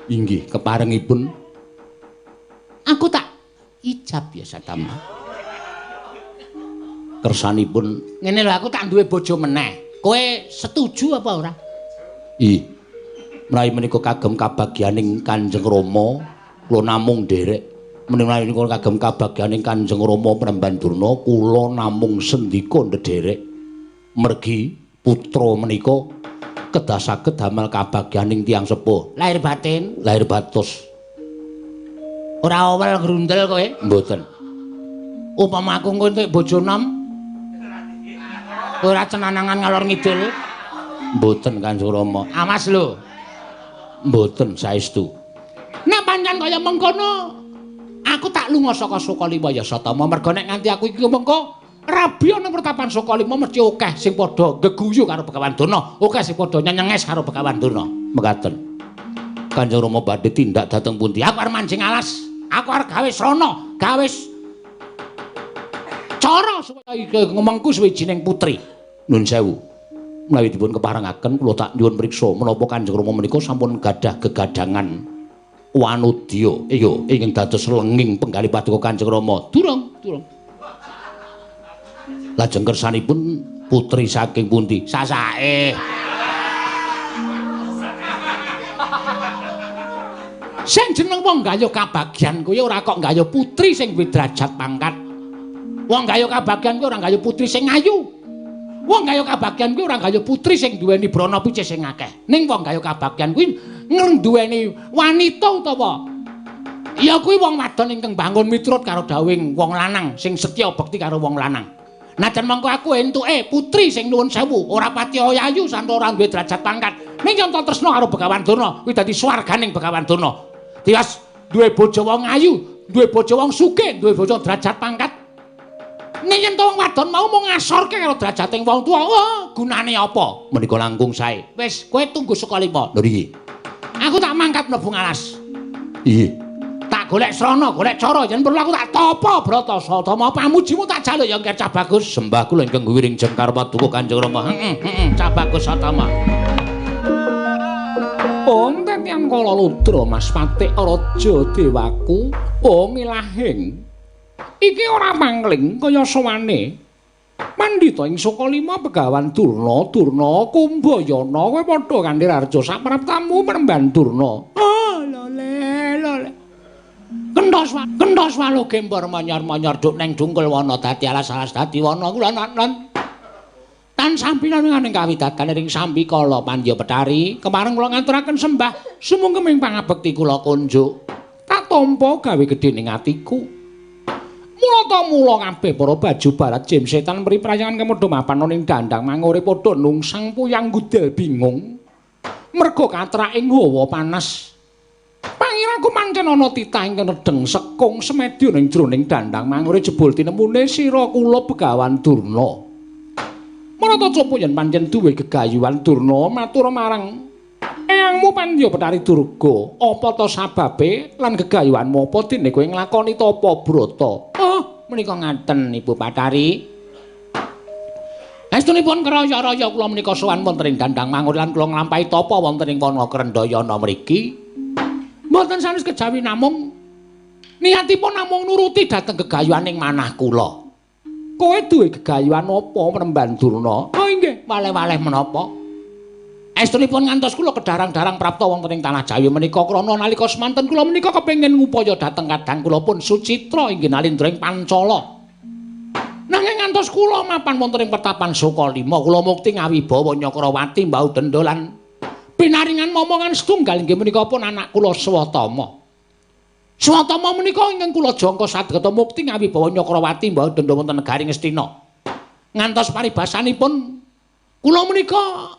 Inggih, keparengipun aku tak ijab ya Satama. Kersanipun ngene lho, aku tak duwe bojo meneh. Kowe setuju apa ora? Ih. Menawi menika kagem kabagyaning Kanjeng Rama, kula namung nderek. Menawi menika kagem kabagyaning Kanjeng Rama Premban Durna, kula namung sendika ndederek. Mergi putra menika kedah saged damel kabagyaning tiyang sepuh. Lahir batin, lahir batos. Ora owel grundel kowe? Mboten. Upama aku engko entuk bojo nom, kowe ora cenanangan ngalor ngidul? Mboten Kanjeng Rama. Awas lho. Mboten saestu. Nek pancen kaya mengkono, aku tak lunga saka Sukalima ya Satama, merga nek nganti aku iki mengko rabi ana Pertapan Sukalima mesti akeh sing padha geguyu karo Begawan Durna, akeh sing padha nyenyenges karo Begawan Durna. Mekaten. Kanjeng Rama badhe tindak dhateng pundi? Aku arep mancing alas, aku arep gawe srana, gawe cara supaya ngomongku suwijining putri. Nun sewu. Menawi dipun keparengaken kula tak nyuwun priksa menapa Kanjeng Rama menika sampun gadah gegadangan wanudya iya ingkang dados lenging penggalih paduka Kanjeng Rama. Durung, durung. Lajeng kersanipun putri saking pundi? Sasake. Sing jeneng wong gayuh kabagyan kuwi ora kok gayuh putri sing duwe derajat pangkat. Wong gayuh kabagyan kuwi ora gayuh putri sing ayu. Wong gayuh kabagyan kuwi ora gayuh putri sing duweni brana picis sing akeh. Ning wong gayuh kabagyan kuwi nduweni wanita utawa ya kuwi wong wadon ingkang bangun miturut karo dawuhing wong lanang sing setya bekti karo wong lanang. Najan mangko aku entuke putri sing nuwun sewu, ora pati ayu sarta ora duwe derajat pangkat. Ning yen tresna karo Begawan Durna, kuwi dadi swarganing Begawan Durna. Tiwas duwe bojo wong ayu, duwe bojo wong sugih, duwe bojo derajat pangkat. Ning yen wong wadon mau mung ngasorke karo derajating wong tuwa, oh, gunane apa? Menika langkung sae. Wis, kowe tunggu saka lima. Lho iki. Aku tak mangkat mlebu ngalas. Iya. Tak golek srana, golek cara, yen perlu aku tak tapa brata Satama pamujimu tak jaluk ya Ngger Cah Bagus. Sembah kula ingkang wiring jengkar paduka Kanjeng Rama. Heeh, heeh, Cah Bagus Satama. Om tetiang kala ludra Mas Patik Raja Dewaku, om ilahing. Iki ora mangling kaya sowane. Pandhita ing Sukalima Begawan Durna, Durna Kumbayana kowe padha kanthi raja sapraptamu Premban Durna. Oh, lole lole. Kenthos walu gembor manyor-manyor duk neng dungkul wana dadi alas-alas dadi wana kula nan. Tan sampinan ing kawidatan ring sambikala Pandya Betari, kemareng kula ngaturaken sembah sumungkeming pangabekti kula kunjuk. Tak tampa gawe gedhe ning atiku. Mulata mula kabeh para baju barat jim setan mri prayangan kemodho mapan ning dandang mangure padha nungsang puyang gudel bingung. Merga katraking hawa panas. Pangiraku pancen ana titah ingkang nedheng sekung semedya ning jroning dandang mangure jebul tinemune sira kula Begawan Durna. Marata copo yen pancen duwe gegayuhan Durna matur marang eyangmu Pandya Betari Durga, apa ta sababe lan gegayuhanmu apa dene kowe nglakoni tapa brata? Oh, menika ngaten Ibu Bathari. Estunipun kraya-raya kula menika sowan wonten ing dandang mangur lan kula nglampahi tapa wonten ing wana Krendayana mriki. Mboten sanes kejawi namung niatipun namung nuruti dhateng gegayuhaning manah kula. Kowe duwe gegayuhan apa Premban Durna? Oh inggih, waleh-waleh menapa? Estunipun ngantos kula kedarang-darang prapta wonten ing tanah Jawi menika krana nalika semanten kula menika kepengin ngupaya dhateng kadang kula pun Sucitra inggih nalindra ing Pancala. Nanging ngantos kula mapan wonten ing pertapan Sukalima kula mukti ngawibawa Nyakrawati mbau denda lan pinaringan momongan setunggal inggih menika pun anak kula Swatama. Swatama menika ingkang kula jangka sageta mukti ngawibawa Nyakrawati mbau denda wonten negari Ngastina. Ngantos paribasanipun kula menika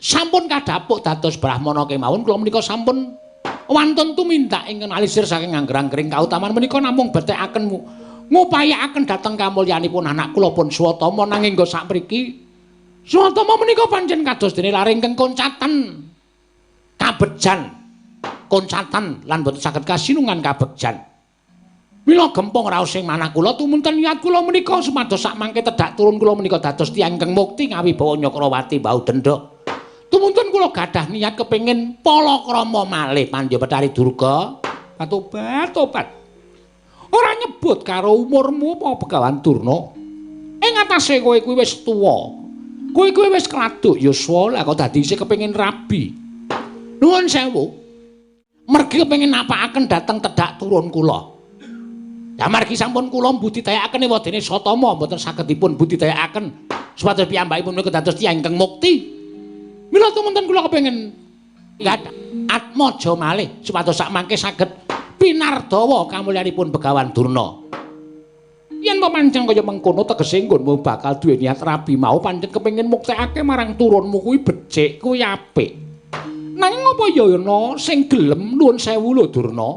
sampun kadhapuk dados brahmana kemawon kula menika sampun wantun tumindak ingkang alisir saking angger-anggering kautaman menika namung bethekaken ngupayakaken dhateng kamulyanipun anak kula pun Swatama nanging nggo sakmriki Swatama menika pancen kados dene lare ingkang koncatan kabejan koncatan lan boten saged kasinungan kabegjan. Mila gempong raos ing manah kula tumunten niat kula menika supados sakmangke tedhak turun kula menika dados tiyang ingkang mukti ngawibawa Nyakrawati mbau denda. Tumunten kula gadah niat kepengin palakrama malih Pandya Betari Durga. Tobat tobat. Ora nyebut karo umurmu apa Begawan Durna. Ing atase kowe kuwi wis tuwa. Kowe kuwi wis kladuk yuswa, lah kok dadi isih kepengin rabi. Nuwun sewu. Mergi kepengin napakaken dhateng tedhak turun kula. Ya margi sampun kula mbudidayakaken ewadene Satama mboten saged dipun budidayakaken supados piyambakipun menika dados tiyang ingkang mukti. Mila tumunten kula kepengin atmaja malih supados sakmangke saged pinardawa kamulyanipun Begawan Durna. Yen to pancen kaya mengkono tegese nggonmu bakal duwe niat rabi mau pancen kepengin muktekake marang turunmu kuwi becik, kuwi apik. Nanging apa ya ana sing gelem nuwun sewu lho Durna?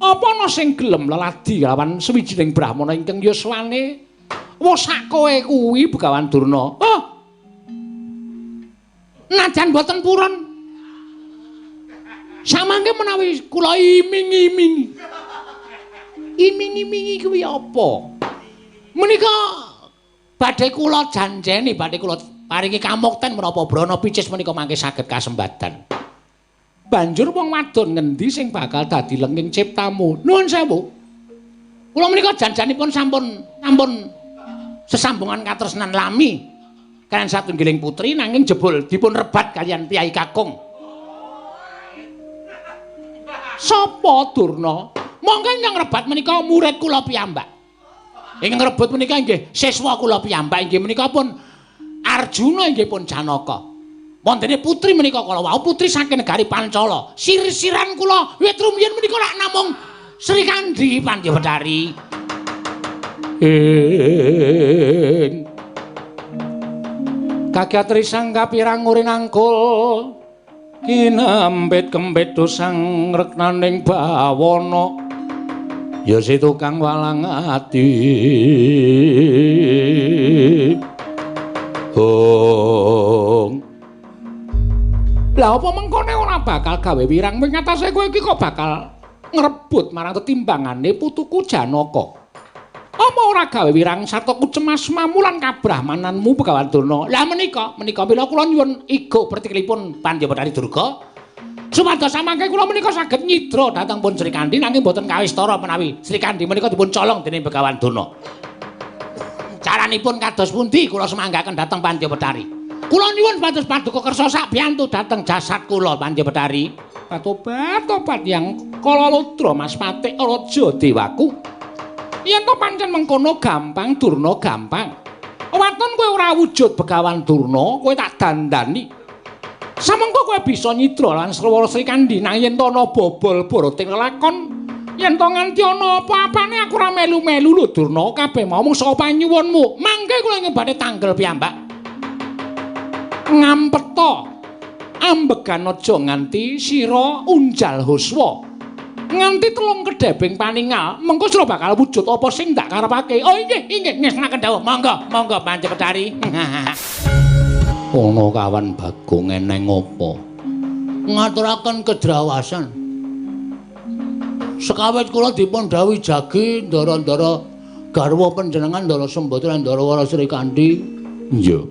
Apa ana sing gelem leladi lawan sawijining brahmana ingkang yuswane wis sak kowe kuwi Begawan Durna? Oh. Najan boten purun. Samangke menawi kula iming-imingi. Iming-imingi kuwi apa? Menika badhe kula janjeni, badhe kula paringi kamukten menapa brana picis menika mangke saged kasembadan. Banjur wong wadon ngendi sing bakal dadi lenging ciptamu? Nuwun sewu. Kula menika janjanipun sampun sesambungan katresnan lami kaliyan satunggiling putri nanging jebul dipun rebat kaliyan piyai kakung. Sapa Durna? Monggo ingkang rebat menika murid kula piyambak. Ingkang rebut menika inggih siswa kula piyambak inggih menika pun Arjuna inggih pun Janaka. Wontene putri menika kala wau putri saking negari Pancala. Sir-siran kula wit rumiyin menika lak namung Sri Kandi Pandya Betari. Ing Kakyat risang kapirang urinangkul kinempit kempit dosang reknaning bawana ya si tukang walang ati. Hong. Lah apa mengkone ora bakal gawe wirang wing atase kowe iki kok bakal ngrebut marang tetimbangane putuku Janaka. Apa ora gawe wirang sarta kucemas mamulan kabrahmananmu Begawan Durna. Lah menika mila kula nyuwun igo pertikilipun Pandya Bathari Durga supados samangke kula menika saged nyidra dhateng pun Srikandhi nanging boten kawistara menawi Srikandhi menika dipun colong dening Begawan Durna. Caranipun kados pundi kula semanggaken dhateng Pandya Bathari. Kula nyuwun supados paduka kersa sakbiyantu dhateng jasad kula Pandya Bathari. Tobat-tobat yang kala ludra Mas Patik Raja Dewaku. Yen to pancen mengkono gampang Durna gampang. Waton kowe ora wujud Begawan Durna, kowe tak dandani. Samengko kowe bisa nyidra lan srewara Srikandhi nang yen to ana bobol boroting lelakon, yen to nganti ana apa-apane aku ora melu-melu lho Durna, kabeh mau mung saka panyuwunmu. Mangke kula ing badhe tanggel piyambak. Ngampeto ambegan aja nganti sira unjal huswa. Nganti telung kedebing paningal, mengko sira bakal wujud apa sing ndak karepake. Oh inggih, inggih, ngestonaken dawuh. Monggo, monggo Panca Bathari. Ana kawan Bagong eneng apa? Ngaturaken kedrawasan. Sekawit kula dipun dawuhi jagi ndara-ndara garwa panjenengan Ndara Sembadra Ndara Wara Srikandhi. Iya,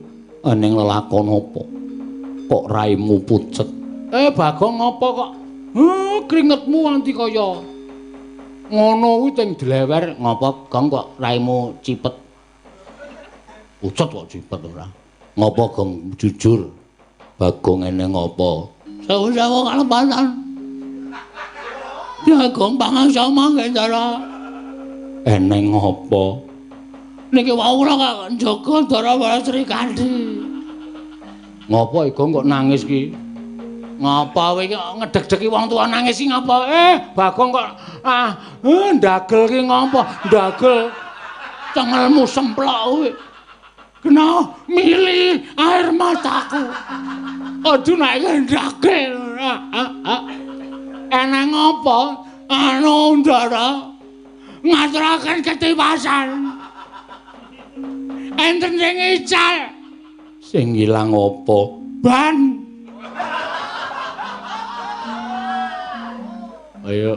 eneng lelakon apa? Kok raimu pucet? Bagong apa kok? Kringetmu nganti kaya ngono kuwi teng dlewer. Ngapa Gong kok raimu cipet? Pucet kok cipet ora? Ngapa Gong jujur? Bagong eneng apa? Sewu-sewu kalepatan. Ya Gong pangasa mangke Ndara. Eneng apa? Niki wau kula kok njaga Ndara Wara Srikandhi. Ngapa Gong kok nangis ki? Ngapa kowe iki ngedeg-degi wong tuwa nangis iki ngapa? Bagong kok ndagel ki ngapa? Ndagel cengelmu semplok kowe. Kena mili air mataku. Aduh nek ndagel. Eneng apa? Anu Ndara ngaturaken ketiwasan. Enten sing ical. Sing ilang apa? Ban. Ayo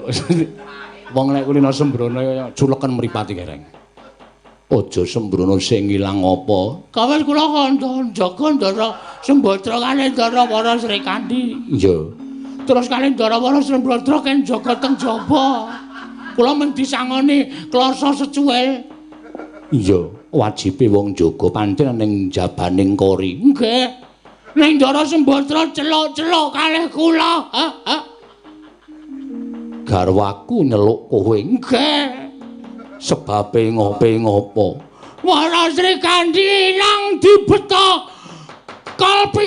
wong nek kulino sembrono kaya culeken mripate kereng. Aja sembrono sing ilang apa? Kawis kula kandha njaga Ndara Sembadra kalih Ndara Wara Srikandhi. Iya. Terus kalih Ndara Wara Sembadra ken jaga teng jaba. Kula mung disangoni klasa secuil. Iya, wajibe wong jaga pancen ning jabaning kori. Nggih. Ning Ndara Sembadra celuk-celuk kalih kula. Garwaku nyeluk kowe. Nggih. Sebabe ngope ngopo? Wara Srikandhi ilang dibeto kalpi.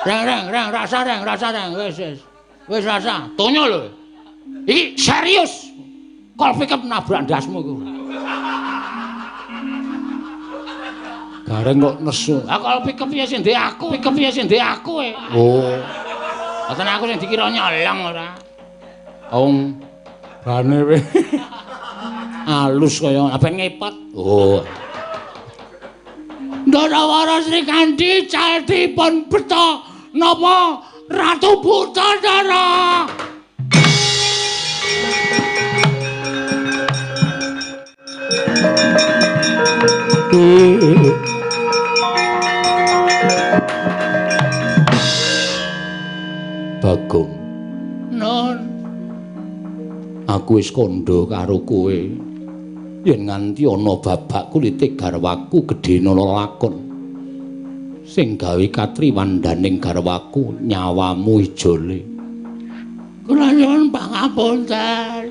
Reng reng rasa reng rasa reng wis wis. Wis rasa, tonyo lho. Iki serius. Kol pickup nabrak ndasmu iku. Gareng kok nesu. Ah kol pickup ya sing ndek aku, pickup ya sing ndek aku e. Oh. Boten aku sing dikira nyolong ora. Wong bane we. Alus kaya ben ngepot. Oh. Ndara Wara Srikandhi cal dipun beto napa Ratu Buta Ndara. Bagong. Non. Aku wis kandha karo kowe. Yen nganti ana babak kulite garwaku gedhene lakon. Sing gawe katriwandaning garwaku nyawamu ijole. Kula nyuwun pangapunten.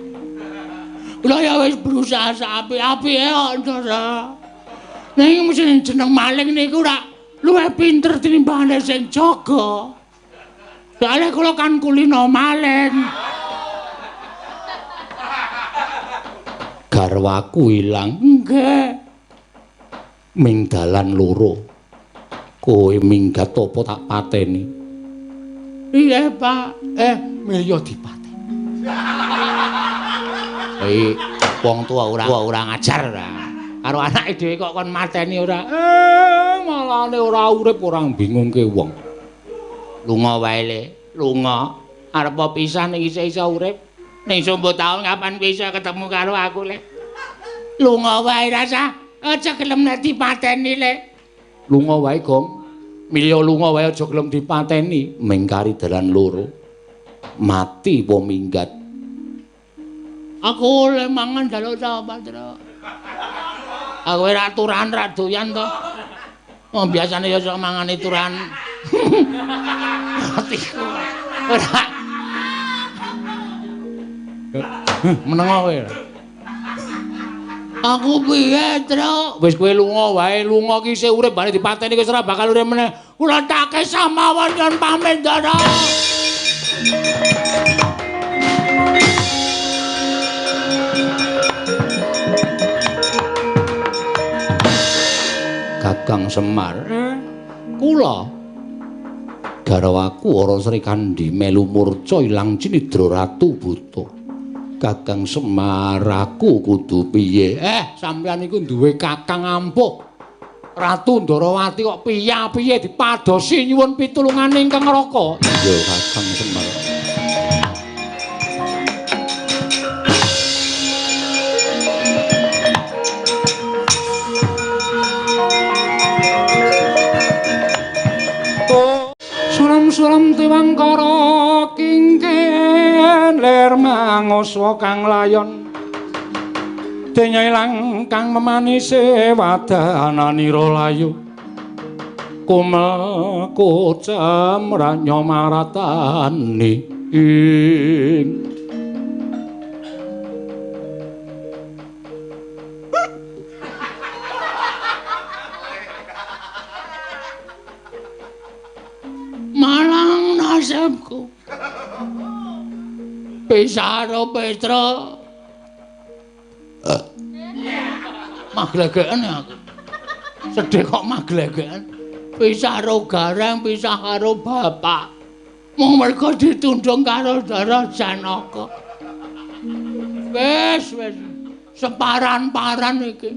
Kula ya wis berusaha saapik-apike kok, Ndara. Ning sing jeneng maling niku rak luwih pinter tinimbangane sing jaga. Soale kula kan kulino maling. Garwa Garwaku ilang. Nggih. Ming dalan loro. Kowe minggat apa tak pateni? Iya, Pak. Milya dipateni. Hei, wong tuwa ora ngajar ora. Karo anake dhewe kok kon mateni ora. Malane ora urip ora bingungke wong. Lunga wae le, lunga. Arep pisan ning isih iso urip. Ning sombo taun kapan kowe iso ketemu karo aku le? Lunga wae rasa. Aja gelem nek dipateni le. Lunga wae, Gong. Milya lunga wae aja gelem dipateni. Mingkari dalan loro. Mati apa minggat? Aku oleh mangan jaluk sapa, Tru? Aku ora turahan ra doyan to. Oh, biasane ya sok mangane turahan. Atiku. Ora. Menengo kowe. Aku piye, Tru? Wis kowe lunga wae, lunga ki isih urip bare dipateni wis ora bakal urip meneh. Kula take samawon nyuwun pamit, Ndara. Kakang Semar, kula garwaku Ora Srikandhi melu murca ilang cinidra ratu buta. Kakang Semar, aku kudu piye? Sampeyan iku duwe kakang ampuh. Ratu Ndorowati kok piye-piye dipadosi nyuwun pitulungane ingkang Raka. Iya, Kakang Semar. Suram-suram tiwangkara kingken lir manguswa kang layon. Denya ilang kang memanise wadananira layu. Kumel kocem ranya maratani ing. Malang nasibku. Pisaro Petro. Maglegeken aku. Sedih kok maglegeken. Pisah karo Gareng, pisah karo bapak. Mung mergo ditundung karo Ndara Janaka. Wis, wis. Separan-paran iki.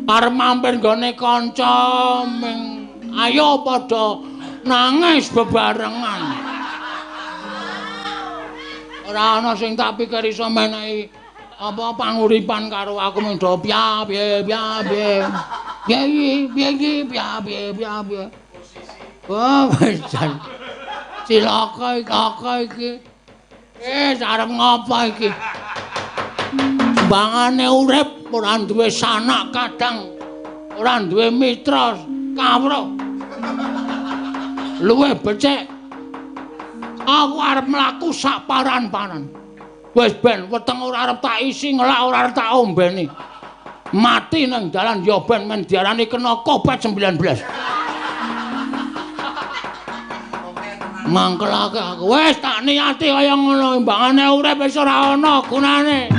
Arep mampir nggone kanca ming ayo padha nangis bebarengan. Ora ana sing tak pikir iso menehi apa panguripan karo aku mung do piye piye piye. Piye piye piye piye piye. Wah, wis jan. Cilaka iki. Wis arep ngopo iki? Bangane urip ora duwe sanak kadang, ora duwe mitra kawruh. Luwih becik aku arep mlaku sak paran-paran. Wis ben weteng ora arep tak isi, ngelak ora arep tak ombeni. Mati nang dalan ya ben men diarani kena Covid-19. Mangkelake aku. Wis tak niati kaya ngono, imbangane urip wis ora ana gunane.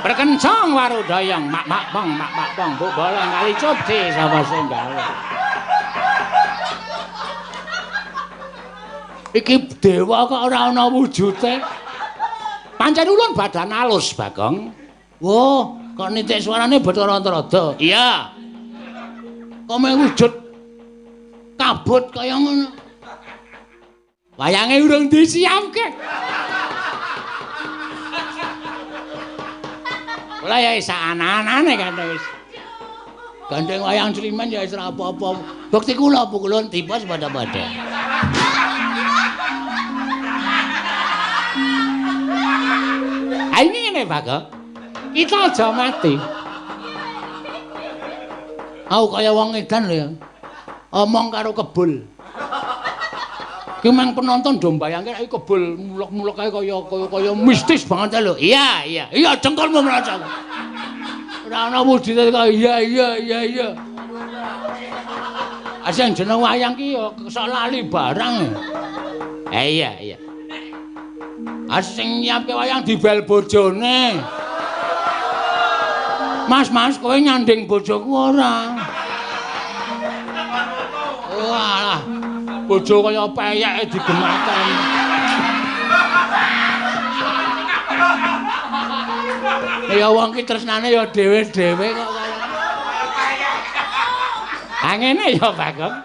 Berkencang warudayang mak mak bang mak mak bang bu bolong kali cupdi sapa sing gawe. Iki dewa kok ora ana wujute. Pancen ulun badan alus, Bagong. Wah, kok nitik suarane Bathara Antarada. Iya. Kok meh wujud kabut kaya ngono. Wayange urung disiapke. Kula ya wis ana-anane kan wis. Gandeng wayang Sleman ya wis ora apa-apa. Bukti kula pukulun tipes padha-padha. Ha ini ngene, Bagong. Kita aja mati. Aku kaya wong edan lho ya. Omong karo kebul. Ki mang penonton do mbayangke nek kebul mulek-mulek kae kaya mistis banget lho. Iya, iya. Iya jengkolmu mrocok. Ora ana wujude kaya iya iya iya iya. Asing jeneng wayang ki ya sok lali barang. Iya iya. Asing nyiapke wayang dibel bojone. Mas, mas, kowe nyanding bojoku ora? Walah, bojo kaya peyeke digemateni. Ya wong ki tresnane ya dhewe-dhewe kok kaya. Ha ngene ya, Bagong.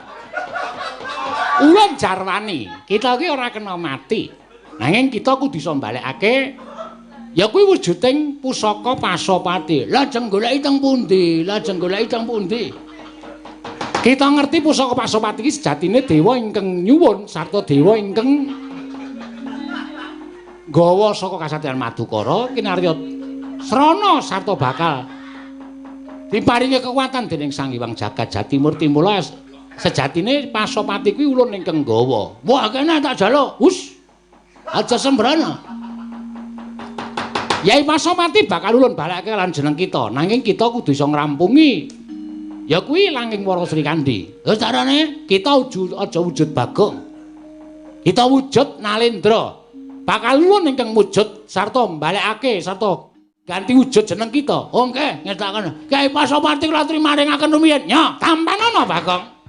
Ulun jarwani, kita ki ora kena mati. Nanging kita kudu iso mbalekake ya kuwi wujuding pusaka Pasopati. Lajeng goleki teng pundi? Lajeng goleki teng pundi? Kita ngerti pusaka Pasopati iki sejatine dewa ingkang nyuwun sarta dewa ingkang nggawa saka kasatriyan Madukara kinarya srana sarta bakal diparingi kekuatan dening Sang Hyang Jagat Jatimurti. Mula sejatine Pasopati kuwi ulun ingkang nggawa. Wah, kene tak jaluk. Hus. Aja sembrana. Yai Pasopati bakal ulun balekake lan jeneng kita, nanging kita kudu iso ngrampungi. Ya kuwi langing Wara Srikandhi. Lha carane kita aja wujud Bagong. Kita wujud Nalendra. Bakal ulun ingkang wujud sarta mbalekake sarta ganti wujud jeneng kita. Oh nggih, ngestakaken. Kyai Pasopati kula trimaringaken rumiyin. Ya, tampanono Bagong.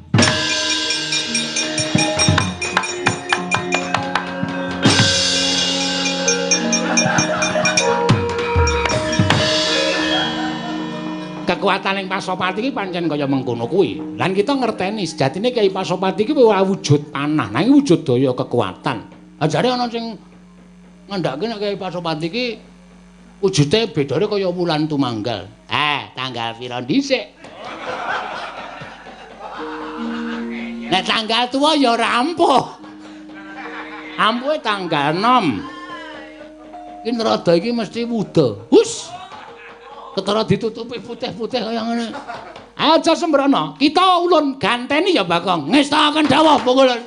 Kekuatan ing Pasopati iki pancen kaya mengkono kuwi. Lan kita ngerteni sejatine Kyai Pasopati iki ora wujud panah, nanging wujud daya kekuatan. Ajare ana sing ngandhake nek Kyai Pasopati iki wujude bedane kaya wulan tumanggal. Tanggal pira dhisik? Nek tanggal tuwa ya ora ampuh. Ampuhe tanggal 6. Iki nerada iki mesti wuda. Hus. Ketara ditutupi putih-putih kaya ngene. Aja sembrono, kita ulun ganteni ya Bagong. Ngestakaken dawuh pungkulun.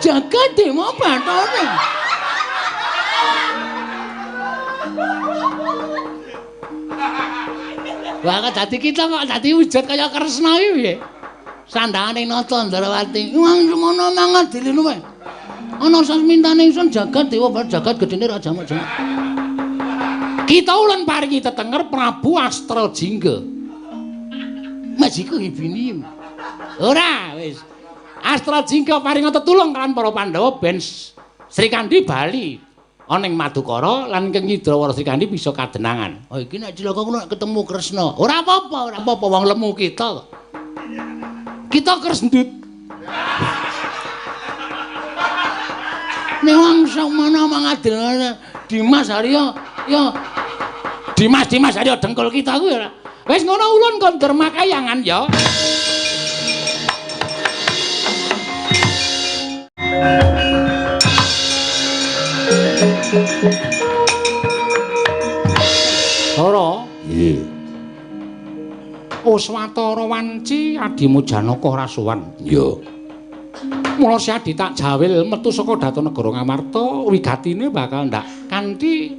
Jagat Dewa Bathara. Wah, kok dadi kita kok dadi wujud kaya Kresna iki piye? Sandangane Nata Ndrawati. Wong semono mangan dilinu wae. Ana sasmintane ingsun jagat Dewa Bathara, jagat gedene raja jamak. Kita ulun paringi tetenger Prabu Astrajingga. Majiku ibini. Ora, wis. Astrajingga paringa tetulung kan para Pandhawa ben Srikandhi bali ana ing Madukara lan ingkang nyidra Wara Srikandhi bisa kadenangan. Oh iki nek cilaka ku nek ketemu Kresna. Ora apa-apa, ora apa-apa wong lemu kita kok. Kita kresndut. Nek wong sakmana mangadil Dimas Haryo ya Dimas Haryo dengkul kita kuwi ora. Wis ngono ulun kon derma kayangan ya. Ora. Nggih. Oswatara wanci adimu Janaka ora sowan. Iya. Mula si adi tak jawil metu saka Daton Negara Ngamarta, wigatine bakal ndak kanthi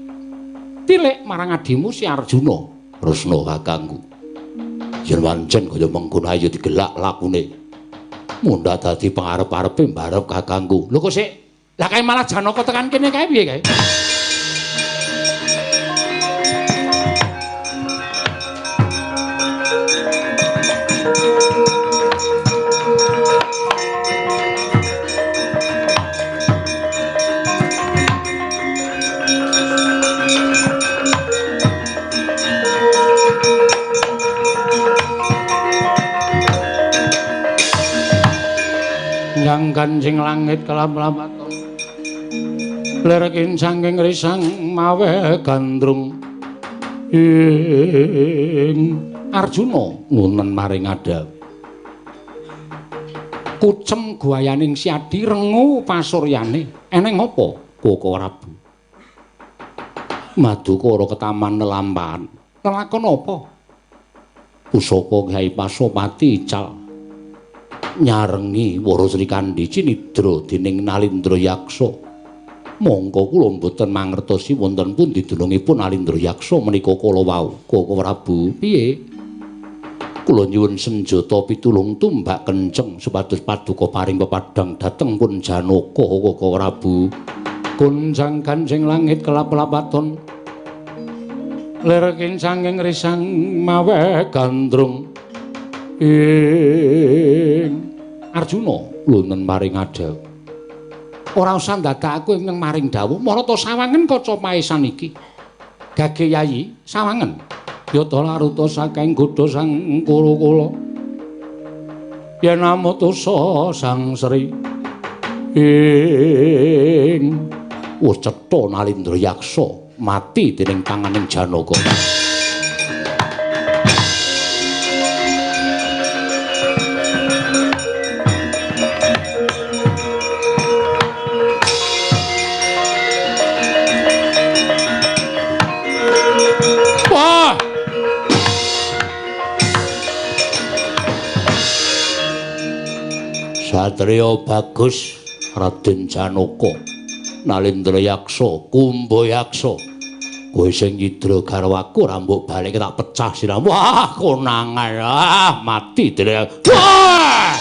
tilik marang adimu si Arjuna. Kresna kakangku. Yen wancen kaya mengkono ayo digelak lakune. Mundha dadi pangarep-arepe mbarep kakangku. Lho kok sik lah kae malah Janaka tekan kene kae piye kae? Yang kancing langit kelap-lapaton lerkin sangking risang mawe gandrung ing Arjuna ngunen maring adhap. Kucem guayaning Siadi rengu pasuryane. Eneng apa? Koko Prabu. Madukara ketaman lelampahan. Lelakon apa? Pusaka Kyai Pasopati ical nyarengi Wara Srikandhi cinidra dening Nalindra Yaksa. Mongko kula mboten mangertosi wonten pundi dunungipun Nalindra Yaksa menika kala wau. Koko Prabu, piye? Kula nyuwun senjata pitulung tumbak kenceng supados paduka paring pepadhang dhateng pun Janaka. Koko Prabu. Gonjang ganjing langit kelap-lapaton lir kincanging risang mawe gandrung ing Arjuna lunen maring adhep. Ora usah ndadak aku ing maring dawuh marata sawangen kaca paesan iki. Gage Yayi sawangen yata laruta saking godha sang kula-kula yen amutusa sang Sri ing wis cetha Nalindra Yaksa mati dening tanganing Janaka. Wah! Satria bagus Raden Janaka, Nalindra Yaksa, Kumba Yaksa. Kowe sing nyidra garwaku ora mbok balik tak pecah sirahmu. Wah, konangan. Ah, mati dene. Wah!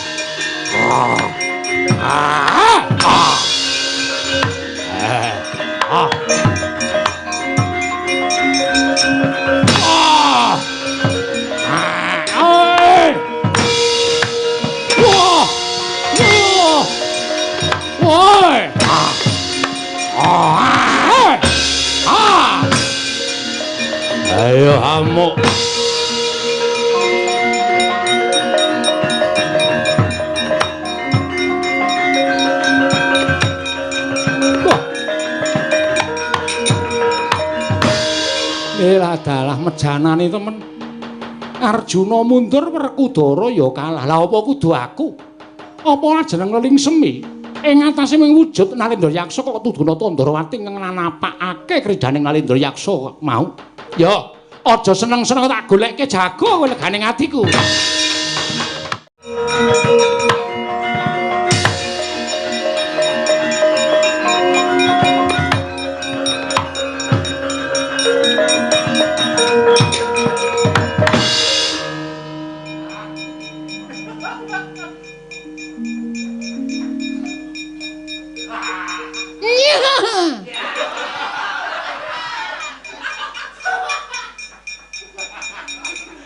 Ah. Ah. Ah. Ah. Ah. Ah. Wah. Wah. Wah. Ah. Ah. Ayo amuk. Wah. Elah dalah mejanane temen. Arjuna mundur, Werkudara ya kalah. Lah apa kudu aku? Apa jeneng Leling Semi? Ing atase mung wujud Nalindra Yaksa kok tuduna Tandrawati ngnapakake kridhaning Nalindra Yaksa mau. Ya, aja seneng-seneng tak golekke jago kowe legane atiku.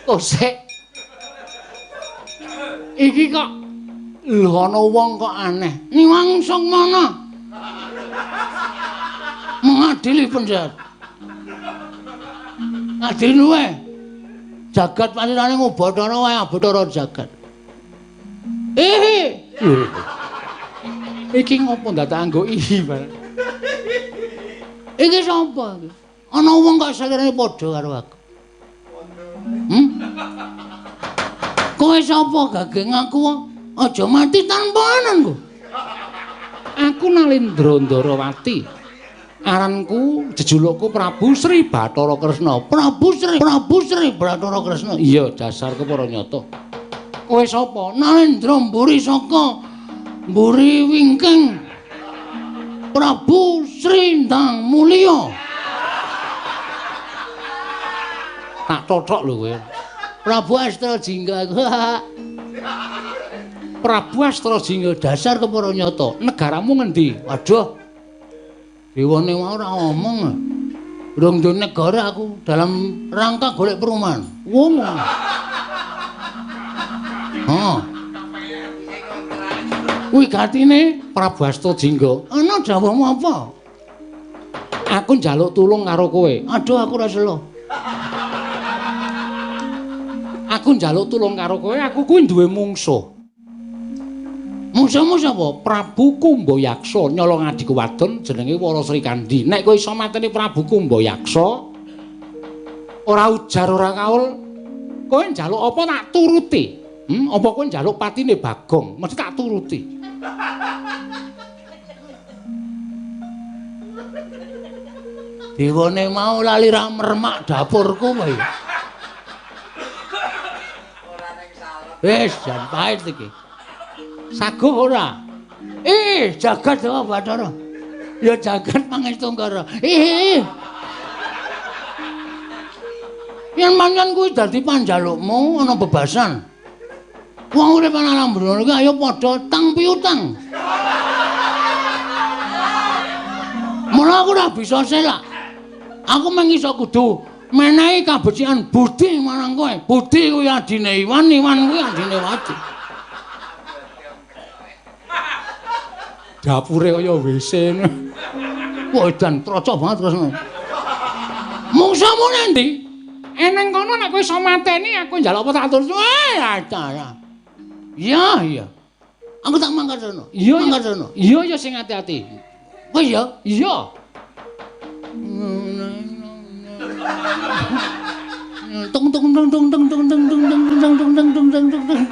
Kosek. Iki kok lho ana wong kok aneh. Niwang Sukmana mengadili penjahat. Ngadili wae. Jagat panjenengane ngubathara wae Bathara jagat. Eh. Iki ngopo ndadak anggo iki, Pak? Iki sapa iki? Ana wong kok salirane padha karo aku. Kowe sapa gage ngaku aja mati tanpa anan kok. Aku Nalindra Ndarawati. Aranku jejulukku Prabu Sri Bathara Kresna. Prabu Sri Bathara Kresna. Iya, dasar kepara nyata. Kowe sapa? Nalindra mburi saka mburi wingking. Prabu Sri Ndang Mulya. Tak tothok lho kowe. Prabu Astra Jingga aku. Prabu Astra Jingga dasar kepara nyata. Negaramu ngendi? Waduh. Dewane mau ora ngomong. Durung duwe negara aku dalam rangka golek perumahan. Wong. Heeh. Kuwi gatine Prabu Astra Jingga. Ana dawuhmu apa? Aku njaluk tulung karo kowe. Aduh aku ora selo. Aku njaluk tulung karo kowe, aku kuwi duwe mungsuh. Mungsuhmu sapa? Prabu Kumba Yaksa nyolong adhiku wadon jenenge Wara Srikandhi. Nek kowe iso mateni Prabu Kumba Yaksa, ora ujar ora kaul, Kowe njaluk apa tak turuti? Apa kowe njaluk patine Bagong? Mesti tak turuti. Dewane mau lali ra mermak dapurku kowe. Wis jan pahit iki. Saguh ora? Ih, jagat Dewa Bathara. Ya jagat Pangestu Ngara. Ih. Yen mangan kuwi dadi panjalukmu ana bebasan. Wong urip ana alam brono iki ayo padha tang piutang. Mula aku ora bisa selak. Aku mung iso kudu menehi kabecikan budi marang kowe. Budi kuwi adine Iwan, Iwan kuwi adine Wadi. Dapure kaya WC. Wah, edan trocok banget terus. Mungsuhmu nang ndi? Eneng kono nek kowe iso mateni aku njaluk apa tak turuti. Iya, iya. Aku tak mangkat rono. Iya, mangkat rono. Iya, ya sing ati-ati. Oh iya, iya. Tung tung tung tung tung tung tung tung tung tung tung tung tung tung tung tung.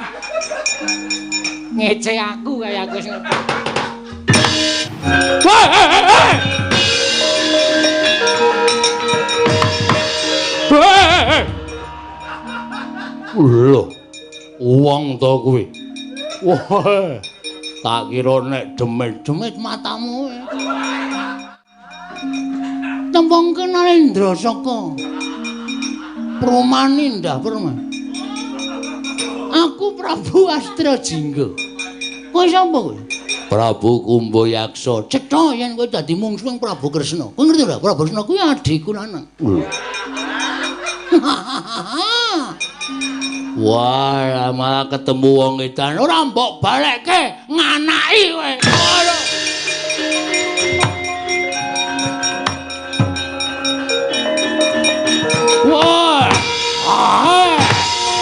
Ngece aku kaya aku sing. Wah! Lho, wong to kuwi. Wah, tak kira nek demit-demit matamu. Tembung kenal Indra saka Perumahan Indah Perma. Aku Prabu Astra Jingga. Kowe sapa kowe? Prabu Kumbayaksa. Cetha yen kowe dadi mungsuh Prabu Kresna. Kowe ngerti ora? Prabu Kresna kuwi adhiku lanang. Wah, malah ketemu wong edan. Ora mbok balekke, nganaki kowe. Wah.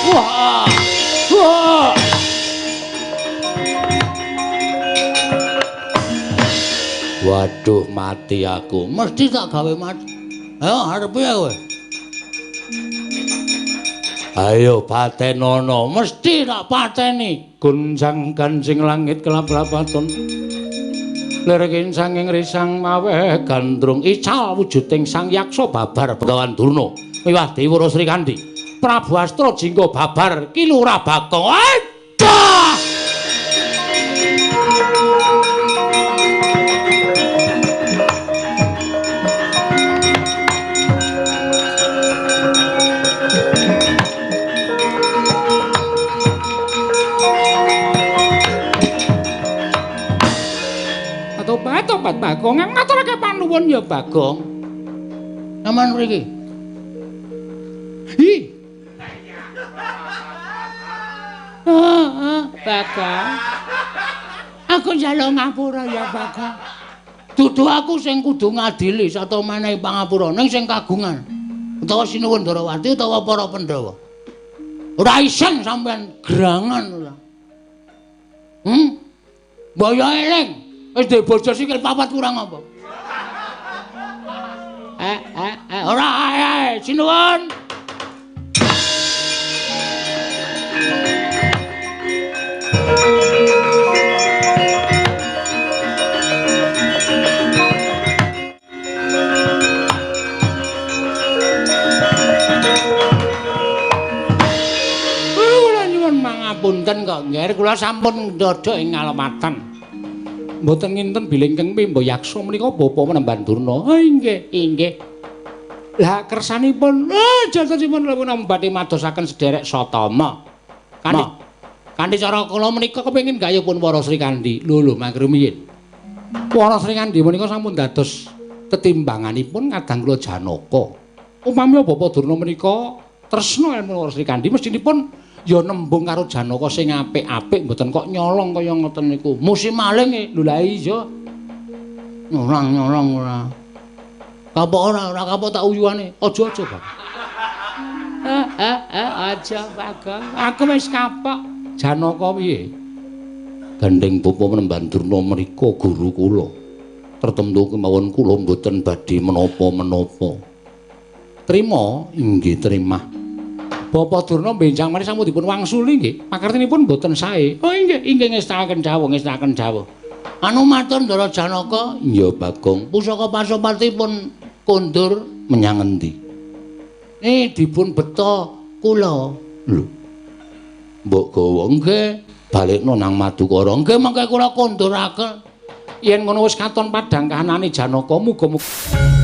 Wah. Wah. Waduh, mati aku. Mesti tak gawe mati. Ayo arepe kowe. Ayo patenono, mesti tak pateni. Gonjang ganjing langit kelap-lapaton. Lirikin sanging risang maweh gandrung ical wujuding sang yaksa babar Begawan Durna. Miwah Dewa Srikandhi. Prabu Astra Jingga babar ki Lurah Bagong. Aduh! Tobat Bagong, ngaturake panuwun ya Bagong. Aman mriki. Hi. Bagong. Aku njaluk ngapura ya Bagong. Dudu aku sing kudu ngadili sata menehi pangapura ning sing kagungan. Utawa Sinuwun Ndarawati utawa para Pandhawa. Ora isen sampean gerangan ora. Mbaya eling. Wis duwe bojo sikil papat kurang apa? Ora sinuwun. Kula nyuwun mangapunten kok nggih, kula sampun ndodhok ing ngalematan. Mboten nginten bilih ingkang Pimbayaksa menika bapa Menemban Durna. Oh inggih, inggih. Lah kersanipun, jatosipun kula badhe madosaken sederek Satama. Kanthi cara kula menika kepengin gayuhipun Wara Srikandhi. Lho lho mangke rumiyin. Wara Srikandhi menika sampun dados tetimbanganipun kadang kula Janaka. Upami Bapak Durna menika tresna ilmu Wara Srikandhi mestinipun ya nembung karo Janaka sing apik-apik mboten kok nyolong kaya ngoten niku. Musim maling lho lha iya. Nyolong-nyolong ora. Kapok ora, ora kapok tak uyuane. Aja-aja, Bang. Aja, Bagong. Aku wis kapok. Janaka piye? Gandeng Bapa Menemban Durna menika guru kula. Tertemtu kemawon kula mboten badhe menapa-menapa. Trima? Inggih, terima. Bapak Durna benjang mari sampun dipun wangsuli nggih. Pakartinipun mboten sae. Oh inggih, inggih ngestakaken dawuh, ngestakaken dawuh. Anu matur Ndara Janaka. Iya Bagong, pusaka Pasopati pun kondur menyang endi? Dipun beta kula. Lho. Mbok gawa nggih, balekno nang Madukara. Nggih mangke kula konduraken. Yen ngono wis katon padhang kahanane Janaka, muga-muga